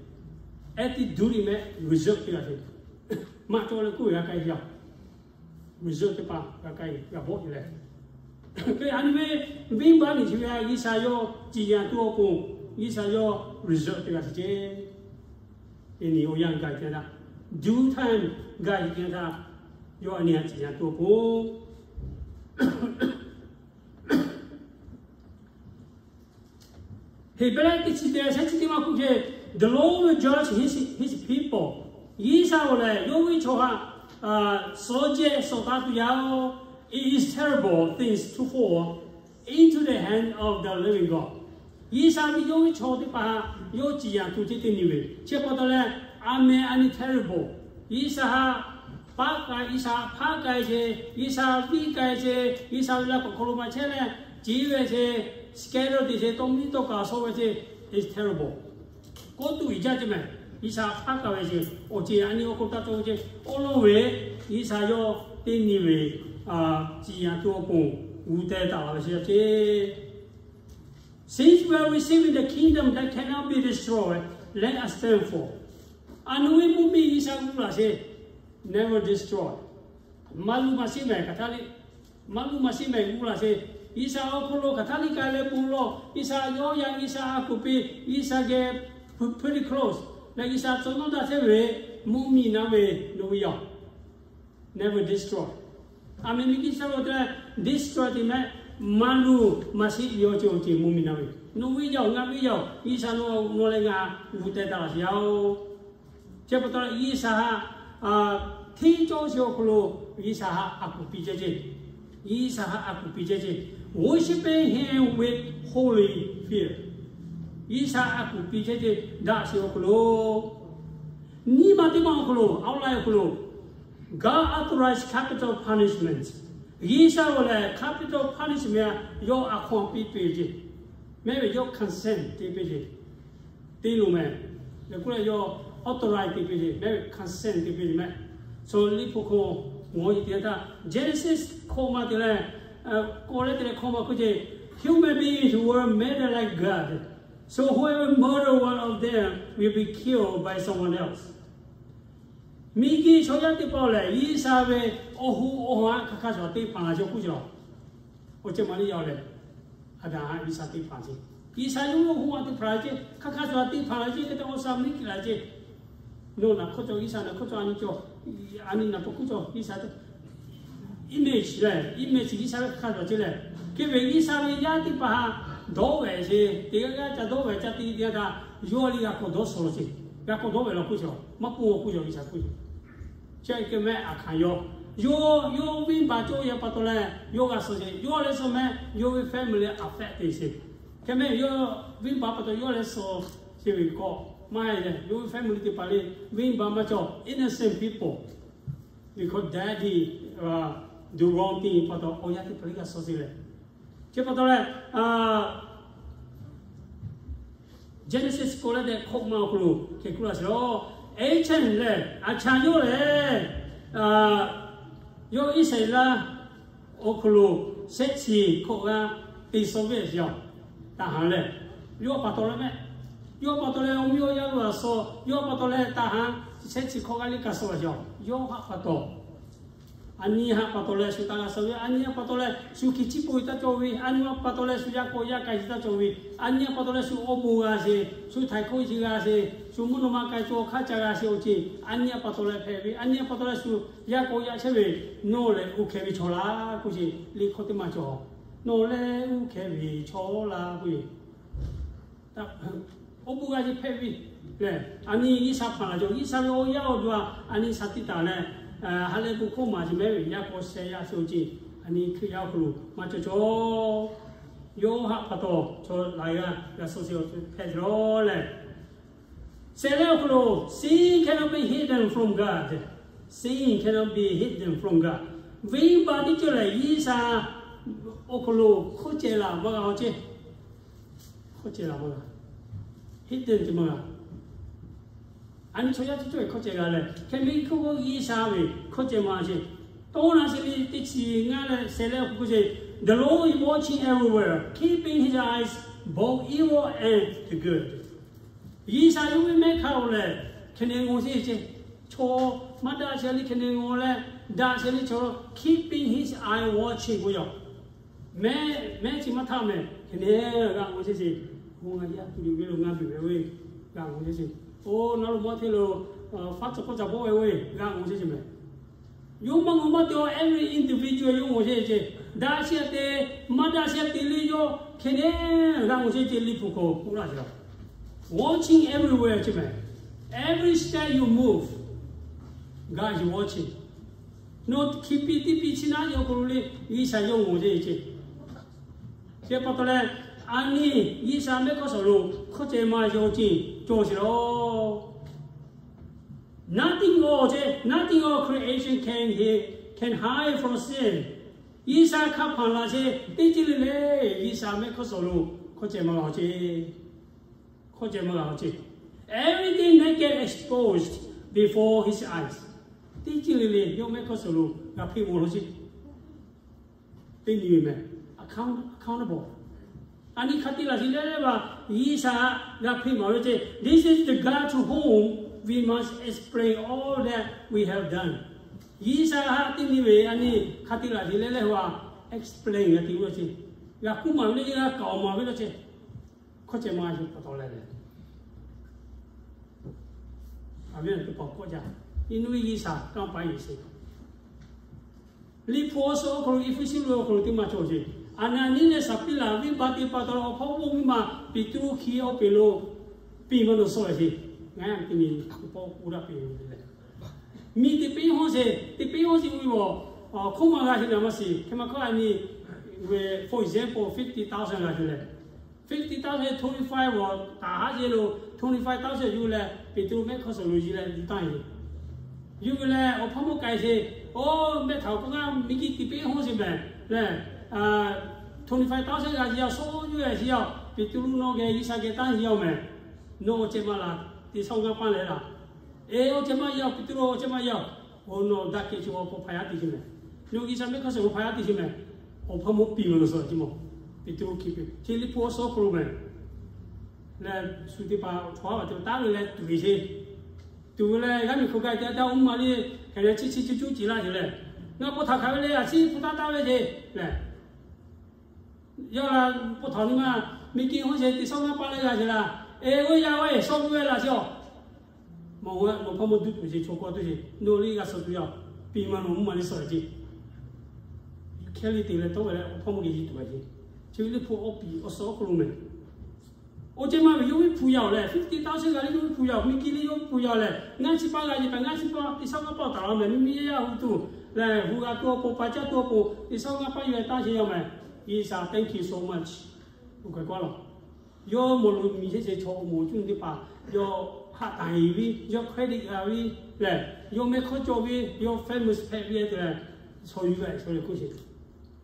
attitude mehˍ reserve te laˬ sheˍ. Maꞈ cawˬ leh k'oˆ ve g'a k'ai yaˇ, reserve teˇ hpaˍ g'a k'ai g'a bawˆ te leh, hk'e a nyi ve venˇbaˆ miˬ chi ve G'uiˬsha yawˇ ciˍ yanˍ tuˬ awˬ pon, G'uiˬsha yawˇ reserve te g'a te ceˇ. Eˬ, nyi awˬ yanˇ gaˬ te htaˇ, due time gaˬ te htaˇ, yawˇ aˬ nyi htaꞈ ciˍ yanˍ tuˬ awˬ pon Heˍbrehˇ teˇ chi te shehˆ chi teˇ maˇ k'oˆ ve, the Lord will judge his, his people. G'uiˬsha awˬ lehˬ yawˇ ve chaw htaꞈ suh jehˇ suh taˍ tuˬ yaˇ-oˬ. It is terrible things to fall into the hand of the living God. G'uiˬsha ve yawˇ ve chaw teˇ hpaˍ htaꞈ yawˇ ciˍ yanˍ tuˬ ceˇ teˇ nyi ve chi pa taw leh, aˬ mehˍ aˬ nyi terrible. G'uiˬsha htaꞈ paˉ k'ai, G'uiˬsha htaꞈ hpaˉ k'ai sheˍ, G'uiˬsha viˇ k'ai sheˍ, G'uiˬsha ve laꞈ k'awꞈ hk'aw lo ma chehˇ leh ciˍ ve sheˍ, scatter te sheˍ, tawˇ miˇ tawˇ kaˬ shawˆ ve sheˍ, is terrible. K'oˆ tuˬ iˍ jaˇ ceˇ mehˍ. G'uiˬsha hpaˉ k'ai ve sheˍ, awˬ ceˬ aˬ nyi awˬ hk'aw lo taˇ cawˬ ve ceˇ, awˬ lawn ve G'uiˬsha yawˇ teˇ nyi ve ciˍ yanˍ tuˬ awˬ pon g'uˇ teh taˍ laˬ ve sheˍ ceˇ. Since we are receiving the kingdom that cannot be destroyed, let us stand firm. Aˬ nu ve mvuhˇ miˬ G'uiˬsha g'uˇ laˬ sheˍ, never destroy. Maˇ luˬ maˇ shiˉ mehˍ hk'aˬ htaˇ le, maˇ luˬ maˇ shiˉ mehˍ g'uˇ laˬ sheˍ. G'uiˬsha awˬ hk'aw lo hk'aˬ htaˇ le k'ai leh bon lawˬ, G'uiˬsha yawˇ yaˇ G'uiˬsha a kuˬ piˇ, G'uiˬsha geh pretty close leh G'uiˬsha tcuh nawˉ daꞈ chehˇ ve mvuhˇ miˬ naˉ ve nawˬ ve yaˇ-oˬ, never destroy. Aˬ mehˍ miˬguiˬ chi lo te leh destroy te mehˍ, maˇ luˬ maˇ shiˉ ve awˬ ceuˬ awˬ ceuˬ mvuhˇ miˬ naˉ ve, nawˬ ve yaˇ-oˬ, ngaˬ ve yaˇ-oˬ, G'uiˬsha nawˬ nawˬ leh ngaˬ g'uˇ teh taˍ laˬ sheˍ yaˇ-oˬ. Chi pa taw leh G'uiˬsha htaꞈ hteˇ cawˇ sheˍ awˬ hk'aw lo G'uiˬsha htaꞈ a kuˬ piˇ chehˇ ceˇ. G'uiˬsha htaꞈ a kuˬ piˇ chehˇ ceˇ. Worshiping Him with holy fear. G'uiˬsha a kuˬ piˇ chehˇ ceˇ daꞈ sheˍ awˬ hk'aw lo, nyiˇ maˬ teˇ maˬ awˬ hk'aw lo, outline awˬ hk'aw lo, God authorize capital punishment. G'uiˬsha awˬ lehˬ capital punishment yawˇ a hkawˇ piˇ piˇ ceˇ. Mehˆ ve yawˇ consent te piˇ ceˇ. Te loˬ mehˍ. Leh k'oˆ leh yawˇ authorize te piˇ ceˇ, mehˆ ve consent te piˇ ceˇ mehˍ. Chaw liꞈ hpu hk'aw mawˬ ve teˇ yanˇ htaˇ Genesis hkawˇ ma te leh, k'awꞈ leh te leh hkawˇ ma k'oˆ ceˇ, human beings were made like God, so whoever murder one of them will be killed by someone else. Miˬguiˬ chaw yaˇ teˇ hpaˍ lehˬ G'uiˬsha ve awˬ hoꞈ awˬ ha hk'aˬ hk'aˬ shuˍ te hpanˍ laˬ ceˇ k'oˆ ce. Awˬ ceuˬ maˇ liˇ yaˇ lehˬ, Aˍdanˍ htaꞈ G'uiˬsha te hpanˍ ceˇ. G'uiˬsha yawˇ ve awˬ hoꞈ awˬ ha te hpanˍ laˬ ceˇ, hk'aˬ hk'aˬ shuˍ te hpanˍ laˬ ceˇ, hk'e te awˬ sha mvuhˇ kiˬ laˬ ceˇ. Nawˬ naˬ hk'oˆ cawˬ, G'uiˬsha naˬ hk'oˆ cawˬ, a nyi cawˬ, a nyi naˬ hk'oˆ cawˬ, G'uiˬsha te image lehˬ, image G'uiˬsha ve hk'aˬ hk'aˬ shuˍ ceˇ lehˬ. Hk'e ve G'uiˬsha ve yaˇ teˇ hpaˍ htaꞈ dawˇ vehˍ sheˍ, teˇ g'aˇ g'aˇ ca dawˇ vehˍ ca te teˇ yanˇ htaˇ, yawˇ liˇ g'a k'awꞈ dawˇ shawˍ law ceˇ. G'a k'awꞈ dawˇ vehˍ law k'oˆ ce. Maˇ pon k'oˆ ce, G'uiˬsha k'oˆ ce. Chi hk'e mehˍ a hkanˍ yaw, yawˇ yawˇ venˇbaˆ cawˇ yaˇ pa taw leh yawˇ g'a suh sheˍ. Yawˇ leh suh mehˍ, yawˇ ve family affect te sheˍ. Hk'e mehˍ yawˇ venˇbaˆ pa taw yawˇ leh suh sheˍ ve k'o, maˇ heˆ leh yawˇ ve family teˇ hpaˍ le venˇbaˆ maˇ cawˬ, innocent people, because daddy do wrong thing pa taw awˬ yaˇ teˇ hpaˍ liˇ g'a suh sheˍ leh. Chi pa taw leh, Genesis k'oˆ leh tehꞈ hkawˇ ma awˬ hk'aw lo hk'e k'oˆ laˇ sheˍ law. Achan lehˬ, a cha yawˇ lehˬ, yawˇ Iˉsaˍreˍlaˆ awˬ hk'aw lo shehˆ chi hkawꞈ g'aˇ te suh ve sheˍ a. Taˍ hanˍ lehˬ, yawˇ pa taw leh mehˍ, yawˇ pa taw leh awˬ miˇ awˬ yaˇ lo a suh, yawˇ pa taw leh taˍ hanˍ shehˆ chi hkawꞈ g'aˇ liˇ kaꞈ suh ve sheˍ a. Yawˇ haˆ pa taw, a nyi haˆ pa taw leh shu taˍ g'a suh ve, a nyi haˆ pa taw leh shu hkiˬ chi po taˍ cawˬ ve, a nyi pa taw leh shu yaˇ k'awꞈ yaˇ k'ai taˍ cawˬ ve, a nyi pa taw leh shu awˬ bon g'a sheˍ, shu htaiˍ hk'oˆ chi g'a sheˍ, shu mvuhˇ naw ma k'ai cawˬ hk'aˇ ca g'a sheˍ awˬ ceuˬ a nyi pa taw leh hpehꞈ ve, a nyi pa taw leh shu yaˇ k'awꞈ yaˇ chehˇ ve, nawˬ lehˬ oˇ hkeh ve chaw laˇ k'oˆ ce. Liꞈ hkawˇ teˇ maˬ cawˬ, nawˬ lehˬ oˇ hkeh ve chaw laˇ k'oˆ ce. Awˬ bon g'a ce hpehꞈ ve lehˬ, a nyi G'uiˬsha hpanˍ laˬ cawˬ. G'uiˬsha ve awˬ yaˇ awˬ duˬ a, a nyi shaˍ tiꞈ taˍ leh, ha lehˬ bon hkawˇ maˍ ce mehˍ ve yaˇ k'awꞈ sheh yaˇ sheˍ awˬ ceuˬ, a nyi Hkriꞈ yaˇ awˬ hk'aw lo maˇ cawˬ cawˬ. Yawˇ haˆ pa taw chaw laiˬ g'aˇ g'a suh sheˍ awˬ hpehꞈ ve lehˬ, shehˍ leh awˬ hk'aw lo sin cannot be hidden from God. Sin cannot be hidden from God. Venˇbaˆ teˇ ceuˬ lehˬ, G'uiˬsha awˬ hk'aw lo hkawˇ ceh laˬ maˇ g'a-o ceˇ. Hkawˇ ceh laˬ maˇ g'a. Hidden ceh maˇ g'a. A nyi chaw yaˇ teˇ ceuˬ hkawˇ ceh g'a leh, hk'e miˇ hkawˇ k'o G'uiˬsha ve hkawˇ ceh maˇ g'a ceˇ. Tawˇ na chi ve teˇ chi ngaˇ leh sheh leh k'oˆ ceˇ, The Lord is watching everywhere, keeping his eyes both evil and the good. G'uiˬsha yawˇ ve mehˆ hk'aˇ-oˬ lehˬ, hk'e nehˬ ngaw ceˇ ceˇ. Chaw maˇ daꞈ sheh le hk'e nehˬ ngaw leh, daꞈ sheh le chaw, keeping his eye watching k'oˆ yaˬ. Mehˆ, mehˆ chi maˇ htaˇ mehˍ, hk'e nehˬ g'a ngaw ceˇ ceˇ. Ngaˬ yaˇ tuˬ ve lo ngaˬ biˬ ve ve, g'a ngaw ceˇ ceˇ. Oˇ naˉ lo maˇ hteˇ lo, faˉ tcuh k'oˆ ca bawˆ ve ve, g'a ngaw ceˇ ceˇ mehˍ. Yawˇ maˇ ngaw maˇ te-o, every individual yawˇ ngaw ceˇ ceˇ. Daꞈ sheh te, maˇ daꞈ sheh te le yawˇ hk'e nehˬ g'a ngaw ceˇ ceˇ. Liꞈ hpu hk'aw k'oˆ laˇ ceˇ, watching everywhere ceˇ mehˍ. Every step you move, God is watching. Nawˬ hkiˬ piˇ teˇ piˇ chi naˉ yawˇ hk'aw lo le, G'uiˬsha yawˇ ngaw ceˇ ceˇ. Chi pa taw leh, a nyi G'uiˬsha mehˆ hkawˇ suhˍ lo hkawˇ ceh maˇ yaw ceˇ cawˬ sheˍ laˬ. Nothing of creation can hide from sin. G'uiˬsha hk'a hpaˍ laˬ ceˇ, teˇ ceuˬ le le G'uiˬsha mehˆ hkawˇ suhˍ lo hkawˇ ceh maˇ g'a-o ceˇ. Hkawˇ ceh maˇ g'a-o ceˇ. Everything naked exposed before his eyes. Teˇ ceuˬ le le yawˇ mehˆ hkawˇ suhˍ lo g'a hpeˇ maw law ceˇ. Teˇ nyi ve mehˍ, accountable. A nyi hk'a te laˬ sheˍ leh leh va, G'uiˬsha g'a hpeˇ maˍ ve ceˇ. This is the God to whom we must explain all that we have done. G'uiˬsha haꞈ teˇ nyi ve a nyi hk'a te laˬ sheˍ leh leh va, explain g'a te ve law ceˇ. G'a kuˇ maˍ ve le, g'a kaoˍ maˍ ve law ceˇ. Hkawˇ ceh maˇ yaw pa taw leh leh, a ve teˇ hpaˍ k'awꞈ jaˇ. Iˉ nuˇ G'uiˬsha kanˇ paˆ yeˬ sheˍ. Liꞈ hpu awˬ suhˍ awˬ hk'aw lo Eˇfeˇsuꞈ lo awˬ hk'aw lo teˇ maˬ cawˬ ceˇ. Aˍnaˍniˆ leh Saˍpiˉlaꞈ venˇbaˆ te pa taw, awˬ hpawˇ k'oˆ ve maˬ Peˍtruˆ hkiˇ awˬ peˍ lo piˇ maˇ nawˬ suh sheˍ. Ngaˬ yaˇ teˇ nyi teˇ pawˆ k'oˆ daꞈ piˇ ve le. Miˬ teˇ piˇ hawˇ sheˍ, teˇ piˇ hawˇ sheˍ ve awˬ hk'oˆ maˇ g'a sheˍ naˍ maˇ shiˍ. Hk'e maˇ hkawˇ a nyi ve, for example, fifty thousand g'a sheˍ leh, fifty thousand, twenty five awˬ taˍ haˉ sheˍ lo, twenty five thousand yuˬ leh Peˍtruˆ mehˆ hkawˇ suhˍ lo yuˬ leh yuˬ taˇ ve. Yuˬ ve leh awˬ hpawˇ mawˇ k'ai sheˍ. Oˇ mehˆ htaꞈ awˬ hk'aw ngaˇ miˬ kiˇ teˇ piˇ hawˇ sheˍ mehˍ leh, twenty five thousand g'a sheˍ yaˇ, sawˉ yuˬ g'a sheˍ yaˇ, Peˍtruˆ nawˬ geh G'uiˬsha geh taˇ sheˍ yaˇ mehˍ. Nawˬ awˬ ceh maˇ laˬ, teˇ sawˉ ngaˇ paˇ leh laˬ. Eˬ, awˬ ceh maˇ yaˇ, Peˍtruˆ awˬ ceh maˇ yaˇ. Oˇ nawˬ daꞈ kehˬ chi awˬ hk'aw hpaꞈ yaˇ te sheˍ mehˍ. Nawˬ G'uiˬsha mehˆ hkawˇ suhˍ lo hpaꞈ yaˇ te sheˍ mehˍ. Awˬ hpawˇ mawˇ piˇ maˇ nawˬ suh ceˇ mawˬ. Peˍtruˆ hkiˇ piˇ, chi Liꞈ hpu awˬ suhˍ awˬ hk'aw lo mehˍ. Leh shu teˇ hpaˍ chaw haˉ va te taˉ ve leh tuˬ ve sheˍ. Tuˬ ve leh g'aˇ miˬ hk'oˆ gaˇ te taˇ uˉ maˬ le, hk'e leh chi chi cuˇ cuˇ ce laˇ sheˍ leh, ngaˬ pa htaꞈ hk'aˬ ve le, a ciˉ hpu taˇ taˇ ve sheˍ leh, yaˇ la pa htaꞈ nyi ma, miˬ kiˇ hawˇ sheˍ teˇ sawˉ ngaˇ paˇ leh g'a sheˍ laˇ. Eˬ, oˇ yaˇ oˇ sawˉ ve laˬ sheˍ awˬ. Mawˬ ve awˬ hpawˇ mawˇ duˇ tuˬ sheˍ, chaw kawˇ tuˬ sheˍ, nawˬ le g'a suh tuˬ yaˇ, piˇ maˇ nawˬ uˉ maˬ le suh ceˇ. Hkehˇ le te leh tawˇ ve leh awˬ hpawˇ mawˇ geh yeˬ tuˬ g'a ceˇ. Chi ve Liꞈ hpu awˬ piˍ awˬ suhˍ awˬ hk'aw lo mehˍ. Awˬ ceh maˇ ve yawˇ ve hpu yaˇ-oˬ leh, fifty thousand g'a le yawˇ ve hpu yaˇ-oˬ, miˬ kiˇ le yawˇ ve hpu yaˇ leh, ngaˇ chi paˇ g'a yeˬ kaꞈ ngaˇ chi paˇ teˇ sawˉ ngaˇ paˇ taˍ la mehˍ. Miˇ miˇ yaˇ yaˇ hui tuˬ lehˬ, hui g'a tuˬ awˬ pon, pa caˇ tuˬ awˬ pon teˇ sawˉ ngaˇ paˇ yawˇ ve taˇ sheˍ yaˇ mehˍ. G'uiˬsha, thank you so much. Oˇ hk'e k'oˆ laˬ. Yawˇ mawˬ lo miˬ sheˍ sheˍ chaw awˬ moˍ cuˇ teˇ hpaˍ, yawˇ haꞈ taˍ heˍ ve, yawˇ credit g'a ve lehˬ, yawˇ mehˆ hkawˇ cawˬ ve, yawˇ famous hpehꞈ ve te leh, chaw yuˬ g'a chaw leh k'oˆ sheˍ,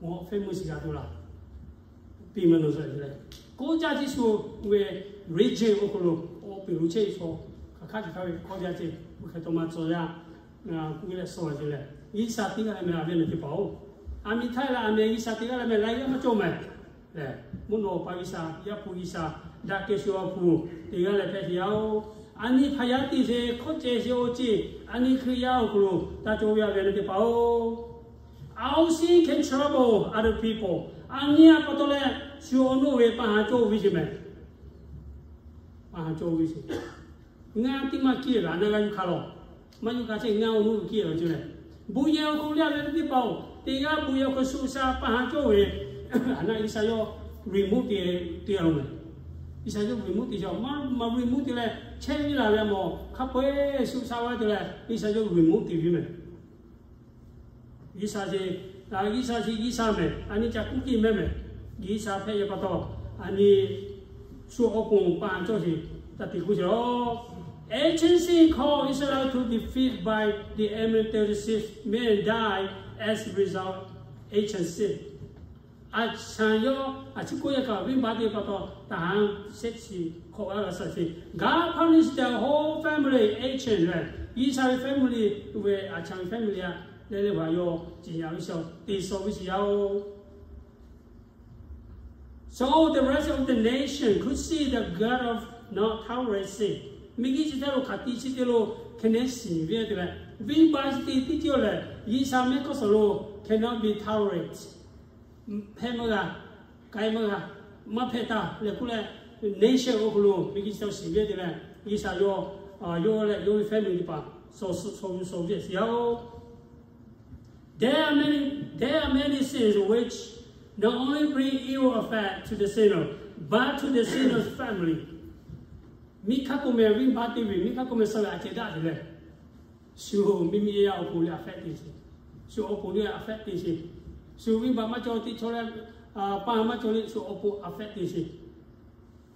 awˬ famous g'a tuˬ laˬ. Piˇ maˇ nawˬ suh leh, kawˇ jaˇ ceˇ shu ve region awˬ hk'aw lo awˬ peˍ lo chehˇ ve chaw hk'aˬ hk'aˇ chi hk'aˇ ve kawˇ jaˇ ceˇ, oˇ hk'e taw maˇ tcuh yaˇ. Ngaˬ k'oˆ ve leh suh ve ce leh, G'uiˬsha teˇ g'aˇ leh mehˍ, a ve nawˬ teˇ hpaˍ-oˬ. A miˬ htaˇ leh a mehˍ G'uiˬsha teˇ g'aˇ leh mehˍ, laiˉ g'aˇ maˇ cawˬ mehˍ. Lehˬ, mvuhˇ naw awˬ pa G'uiˬsha, Yaˇ hpu G'uiˬsha, daꞈ kehˬ shu awˬ hpu teˇ g'aˇ leh hpehꞈ sheˍ yaˇ-oˬ. A nyi hpaꞈ yaˇ te sheˍ, hkawˇ ceh sheˍ awˬ ceˇ, a nyi Hkriꞈ yaˇ awˬ hk'aw lo taˇ cawˬ ve a ve nawˬ teˇ hpaˍ-oˬ. Our sin can trouble other people. A nyi a pa taw leh, shu awˬ nuˇ ve pa haˍ cawˇ ve sheˍ mehˍ. Pa haˍ cawˇ ve sheˍ. Ngaˇ teˇ maˇ kiˇ laˬ, na g'a yuˬ hkanˍ lawˬ. Maˇ yuˬ hkanˍ chehˇ ngaˇ awˬ nuˇ kiˇ laˬ ce leh, bon yehˬ awˬ hk'aw lo le a ve teˇ hpaˍ-oˬ, teˇ g'aˇ bon yehˬ awˬ hk'aw lo shu sha pa haˍ cawˇ ve, a naˆ G'uiˬsha yawˇ remove te te a lo mehˍ. G'uiˬsha yawˇ remove te ce, maˇ remove te leh chehˇ ve laˬ ve a mawˬ hk'a peu-eˬ shu sha ve te leh G'uiˬsha yawˇ remove te ve mehˍ. G'uiˬsha ce, G'uiˬsha ce G'uiˬsha mehˍ, a nyi ca kuˉ kiˇ mehˍ mehˍ. G'uiˬsha hpehꞈ ve pa taw, a nyi shu awˬ pon pa haˍ cawˇ sheˍ, ca te k'oˆ sheˍ lawˬ. Achan sin cause Israel to defeat by the Amalek thirty-six men die as a result. Achan sin. A shanˍ yawˇ a ciˉ k'oˆ yaˇ kaꞈ venˇbaˆ teˇ pa taw, taˍ haˉ shehˆ chi hk'awꞈ g'aˇ g'a suh sheˍ. God punish the whole family, Achan lehˬ, G'uiˬsha ve family ve, a shanˍ ve family a leh leh htaꞈ yawˇ ciˍ yaꞈ ve shaw te shaw ve shiˍ yaˇ oˬ. So the rest of the nation could see the God of not tolerate sin. Miˬguiˬ chi htaˇ lo hk'aˬ ti chi te lo hk'e nehˉ shiˍ ve te leh, venˇbaˆ chi te teˇ ceuˬ lehˬ, G'uiˬsha mehˆ hkawˇ suhˍ lo cannot be tolerate. Hpehꞈ maˇ g'a, k'ai maˇ g'a, maˇ hpehꞈ taˍ leh k'oˆ leh, nation awˬ hk'aw lo miˬguiˬ chi htaˇ shiˍ ve te leh, G'uiˬsha yawˇ, yawˇ leh yawˇ ve family teˇ hpaˍ shaw shu shaw ve shaw ve shiˍ yaˇ oˬ. There are many, there are many sins which not only bring ill effect to the sinner, but to the sinner's family. Miˬ hk'aˇ k'o meh venˇbaˆ te ve, miˬ hk'aˇ k'o meh suh ve a ceh daꞈ te leh, shu miˬ miˬ yaˇ yaˇ awˬ pon leh a hpehꞈ te sheˍ. Shu awˬ pon leh a hpehꞈ te sheˍ. Shu venˇbaˆ maˇ cawˬ teˇ chaw leh, paˇ maˇ cawˬ leh shu awˬ pon a hpehꞈ te sheˍ.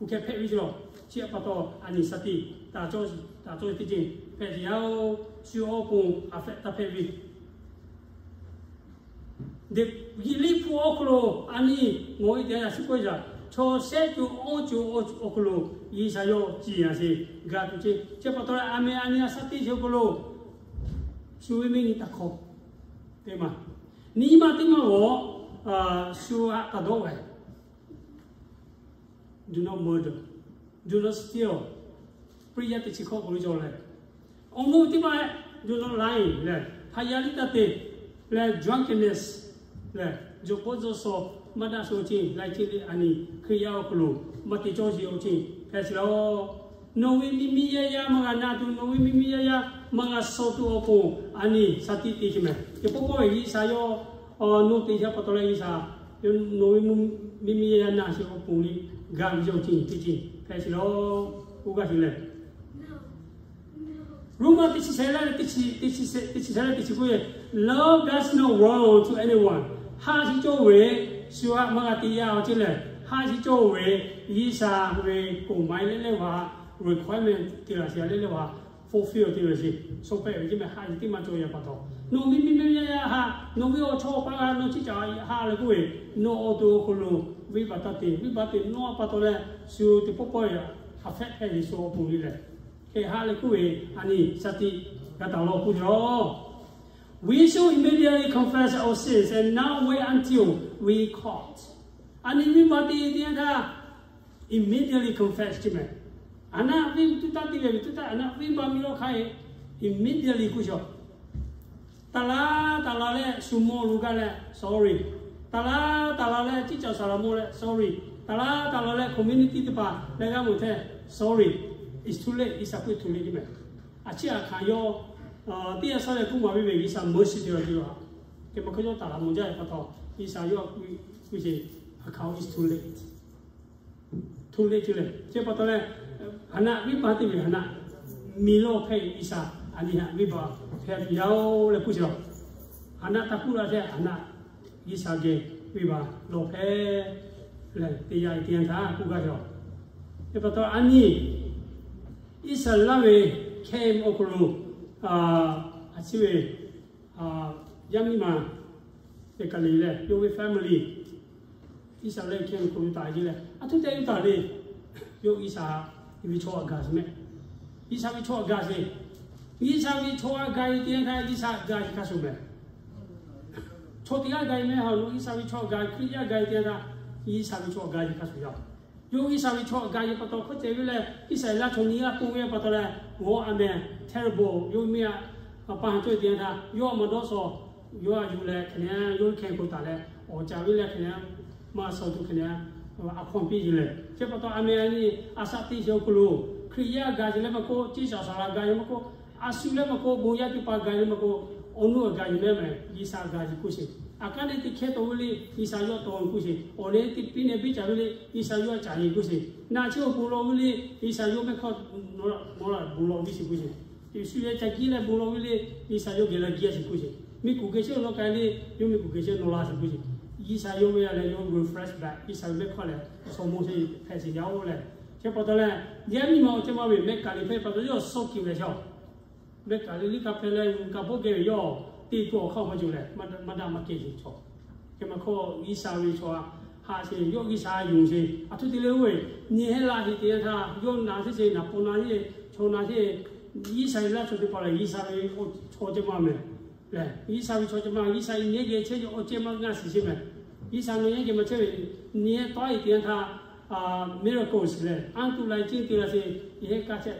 Kuˬ hkeh hpehꞈ ve chi lawˬ, chi pa taw a nyi shaˍ tiꞈ taˍ cawˇ teˇ ceuˬ hpehꞈ te yaˇ oˬ. Shu awˬ pon a hpehꞈ taˇ hpehꞈ ve Liꞈ hpu awˬ hk'aw lo a nyi ngawˬ e te yaˇ a shu k'oˆ ve yaꞈ, chaw shehˆ co awˇ co awˬ hk'aw lo G'uiˬsha yawˇ ciˍ yaꞈ sheˍ, ga tuˬ ceˇ. Chi pa taw leh a meh a nyi a shaˍ tiꞈ chi awˬ hk'aw lo shu ve mehˆ nyi taˇ hk'awꞈ te maˬ, nyi ma teˇ maˇ g'awˬ, shu aꞈ taˇ dawˇ ve Do not murder. Do not steal. Hpu yaˇ teˇ chi hkawˇ k'oˆ ve cawˬ leh, awˬ moˍ teˇ maˇ, do not lie leh, hpaꞈ yaˇ liˇ taˇ te leh, drunkenness leh, jawˬ pawˆ jawˇ shaw maˇ daꞈ shu awˬ ceuˬ laiˉ ceuˬ le a nyi Hkriꞈ yaˇ awˬ hk'aw lo maˇ te cawˇ sheˍ awˬ ceuˬ hpehꞈ sheˍ laˇ. Nawˬ ve miˬ miˬ yaˇ yaˇ maˇ g'a na tuˬ, nawˬ ve miˬ miˬ yaˇ yaˇ maˇ g'a shaw tuˬ awˬ pon a nyi shaˍ tiꞈ te sheˍ meh. Teˇ pawˆ pawˆ ve G'uiˬsha yawˇ nawˬ te sheˍ pa taw leh G'uiˬsha, nawˬ ve miˬ miˬ yaˇ yaˇ na sheˍ awˬ pon le, ga ve awˬ ceuˬ teˇ ceuˬ hpehꞈ sheˍ laˇ. Oˇ g'aˇ hteꞈ lehˬ, Roˉmaꞈ teˇ chi shehˍ leh teˇ chi, teˇ chi shehˍ leh teˇ chi k'oˆ ve, Love does no wrong to anyone. Haˆ shiˍ cawˇ ve, shu aꞈ maˇ g'a te yaˇ awˬ ceuˬ lehˬ, haˆ shiˍ cawˇ ve, G'uiˬsha ve กฎหมาย leh leh g'aꞈ requirement te laꞈ sheˍ leh leh g'aꞈ fulfill te ve sheˍ. Shaw hpehꞈ ve ceˇ meh, haˆ shiˍ teˇ maˇ cawˇ yaˇ pa taw, nawˬ miˬ miˬ miˬ yaˇ yaˇ haˆ, nawˬ ve awˬ chawˇ awˬ paˇ g'a nawˬ ciˉ caꞈ haˆ leh k'oˆ ve, nawˬ awˬ to awˬ hk'aw lo venˇbaˆ taˇ te, venˇbaˆ te nawˬ pa taw leh shu teˇ pawˆ pawˆ ve a hpehꞈ hpehꞈ ve shu awˬ pon le leh, hk'e haˆ leh k'oˆ ve a nyi shaˍ tiꞈ g'a taˍ law k'oˆ ve yoˬ. We should immediately confess our sins and not wait until we caught. A nyi venˇbaˆ te teˇ yanˇ htaˇ immediately confess ceˇ meh. A naˆ venˇ tuˉ taˇ te ve ve tuˉ taˇ a naˆ venˇbaˆ miˇ lawˇ hk'aˇ immediately k'oˆ shaw. Taˍ la taˍ la leh shu mawˇ lo gaˇ leh sorry. Taˍ la taˍ la leh ciˉ caꞈ saˍ laꞈ mawˇ leh sorry. Taˍ la taˍ la leh community teˇ hpaˍ leh g'aˇ mawˬ htaˇ sorry. It's too late. G'uiˬsha k'oˆ too late ceˇ meh. A ciˉ a hkanˍ yawˇ teˇ yanˇ shaˉ leh k'oˆ maˍ ve ve G'uiˬsha mercy te ve yoˬ. Hk'e maˇ hk'aˇ yawˇ taˍ laꞈ mawˬ jaˇ ve pa taw, G'uiˬsha yawˇ k'oˆ ve, a hkanˍ it's too late. Too late ceˇ leh, chi pa taw leh, a naˆ venˇbaˆ te ve a naˆ miˬ lawˇ hpehꞈ ve G'uiˬsha a nyi haꞈ venˇbaˆ hpehꞈ tuˬ yaˇ oˬ leh k'oˆ sheˍ law. A naˆ taˇ kuˉ la htaˇ a naˆ G'uiˬsha geh venˇbaˆ lawˇ hpehꞈ leh teˇ yanˇ teˇ yanˇ htaˇ k'oˆ gaˇ ve yoˬ. Chi pa taw a nyi Iˉsaˍreˍlaˆ ve camp awˬ hk'aw lo a ciˉ ve yaˇ miˇ ma teˇ kaˬ le leh yawˇ ve family Iˉsaˍreˍlaˆ ve camp awˬ hk'aw lo taˍ ve leh a htoꞈ te ve taˍ le. Yawˇ G'uiˬsha ve chaw aꞈ gaˬ sheˍ meh. G'uiˬsha ve chaw aꞈ gaˬ sheˍ. G'uiˬsha ve chaw aꞈ gaˬ ve teˇ yanˇ htaˇ G'uiˬsha aꞈ gaˬ sheˍ hk'a shuˍ meh. Chaw teˇ g'aˇ gaˬ e meh ha lo G'uiˬsha ve chaw aꞈ gaˬ, Hkriꞈ yaˇ gaˬ e teˇ yanˇ htaˇ G'uiˬsha ve chaw aꞈ gaˬ sheˍ hk'a shuˍ yaˇ. Yawˇ G'uiˬsha ve chaw aꞈ gaˬ ve pa taw hk'aw ceh ve leh Iˉsaˍreˍlaˆ chaw nyiˇ g'aˇ pon ve pa taw leh, g'awˇ a meh terrible yawˇ miˇ a pa ha cawˇ e teˇ yanˇ htaˇ yawˇ a ma dawˇ shaw, yawˇ a yuˬ leh hk'e le yawˇ ve camp hk'aw taˍ leh awˬ caˍ ve leh hk'e le maˇ shaw tuˬ hk'e le a hkawˇ piˇ yeˬ leh. Chi pa taw a meh a nyi a shaꞈ teˇ shehˍ awˬ hk'aw lo Hkriꞈ yaˇ gaˬ yeˬ leh maˇ k'oˆ, ciˉ shaˍ saˍ laꞈ gaˬ yeˬ maˇ k'oˆ, a shu leh maˇ k'oˆ, bon yaˇ teˇ hpaˍ gaˬ yeˬ maˇ k'oˆ, awˬ nuˇ aꞈ gaˬ yeˬ meh meh G'uiˬsha gaˬ yeˬ k'oˆ sheˍ. A k'aˉ neˇ teˇ hkehˇ taw ve le G'uiˬsha yawˇ taw k'oˆ sheˍ. Awˬ leh teˇ piˇ neh biˇ caˍ ve le G'uiˬsha yawˇ caˍ yeˬ k'oˆ sheˍ. Naꞈ chi awˬ bon law ve le G'uiˬsha yawˇ mehˆ hk'aw bon law ve sheˍ k'oˆ sheˍ. Yeˍsuˆ yehˬ ca jiˇ leh bon law ve le G'uiˬsha yawˇ geh la jiˇ a sheˍ k'oˆ sheˍ. Miˬguiˬ geh chehˇ nawˬ k'ai le, yawˇ miˬguiˬ geh chehˇ nawˬ la sheˍ k'oˆ sheˍ. G'uiˬsha yawˇ ve a leh yawˇ refresh back G'uiˬsha ve mehˆ hk'aw leh shaw mawˇ sheˍ hpehꞈ sheˍ yaˇ oˬ leh Chi pa taw leh, yaˇ miˇ ma awˬ ceh ma ve mehˆ kaˍ liꞈ hpehˇ pa taw yawˇ suh kiˬ ve chaw, mehˆ kaˍ liꞈ liˇ hk'a hpehꞈ leh g'uiˬ kaꞈ bawˆ geh ve yawˇ teˇ to awˬ hk'aˇ maˇ cawˬ leh maˇ daꞈ maˇ kehˬ ve chaw. Chi ma hkawˇ G'uiˬsha ve chaw haꞈ sheˍ, yawˇ G'uiˬsha yonˍ sheˍ. Aˬ htoꞈ te leh oˇ ve nyi hehˉ la heˍ te yanˇ htaˇ, yawˇ na teˇ ceuˬ naˍ paw na heˆ, chaw na heˆ, G'uiˬsha ve laˇ chaw teˇ hpaˍ lehˬ G'uiˬsha ve chaw ceh ma mehˍ lehˬ, G'uiˬsha ve chaw ceh ma, G'uiˬsha ve nyi hehˉ geh chehˇ ve awˬ ceh ma ngaˇ shiˍ sheˍ mehˍ. G'uiˬsha nawˬ nyi hehˉ geh maˇ chehˇ ve, nyi hehˉ tawˆ e te yanˇ htaˇ, miracles lehˬ, anˉ tuˬ lai ceˇ te la sheˍ, yehˇ kaˇ chehˇ,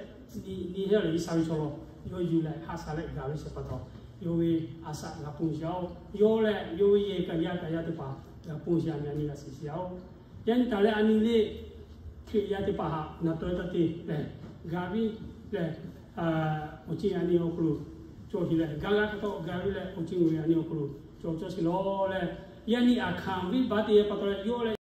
nyi hehˉ lehˬ G'uiˬsha ve chaw lawˬ, yawˇ yuˬ leh haꞈ shaˍ leh gaˬ ve sheˍ pa taw, yawˇ ve a shaꞈ g'a ponˬ sheˍ-oˬ. Yawˇ leh yawˇ ve yehˬ kaꞈ yaˇ kaꞈ yaˇ teˇ hpaˍ g'a ponˬ sheˍ, a nyi a nyi g'a shiˍ sheˍ-oˬ. Yaꞈ nyi taˍ leh a nyi le, Hkriꞈ yaˇ teˇ hpaˍ htaꞈ naˍ taweh taˇ te lehˬ, gaˬ piˇ leh, awˬ ceuˬ a nyi awˬ hk'aw lo cawˬ sheˍ leh, gaˬ g'a hk'e taw gaˬ piˇ leh awˬ ceuˬ a nyi awˬ hk'aw lo cawˬ cawˬ sheˍ lawˬ leh, yaꞈ nyi aˬ hkanˍ viˉ baˆ te pa taw leh yawˇ leh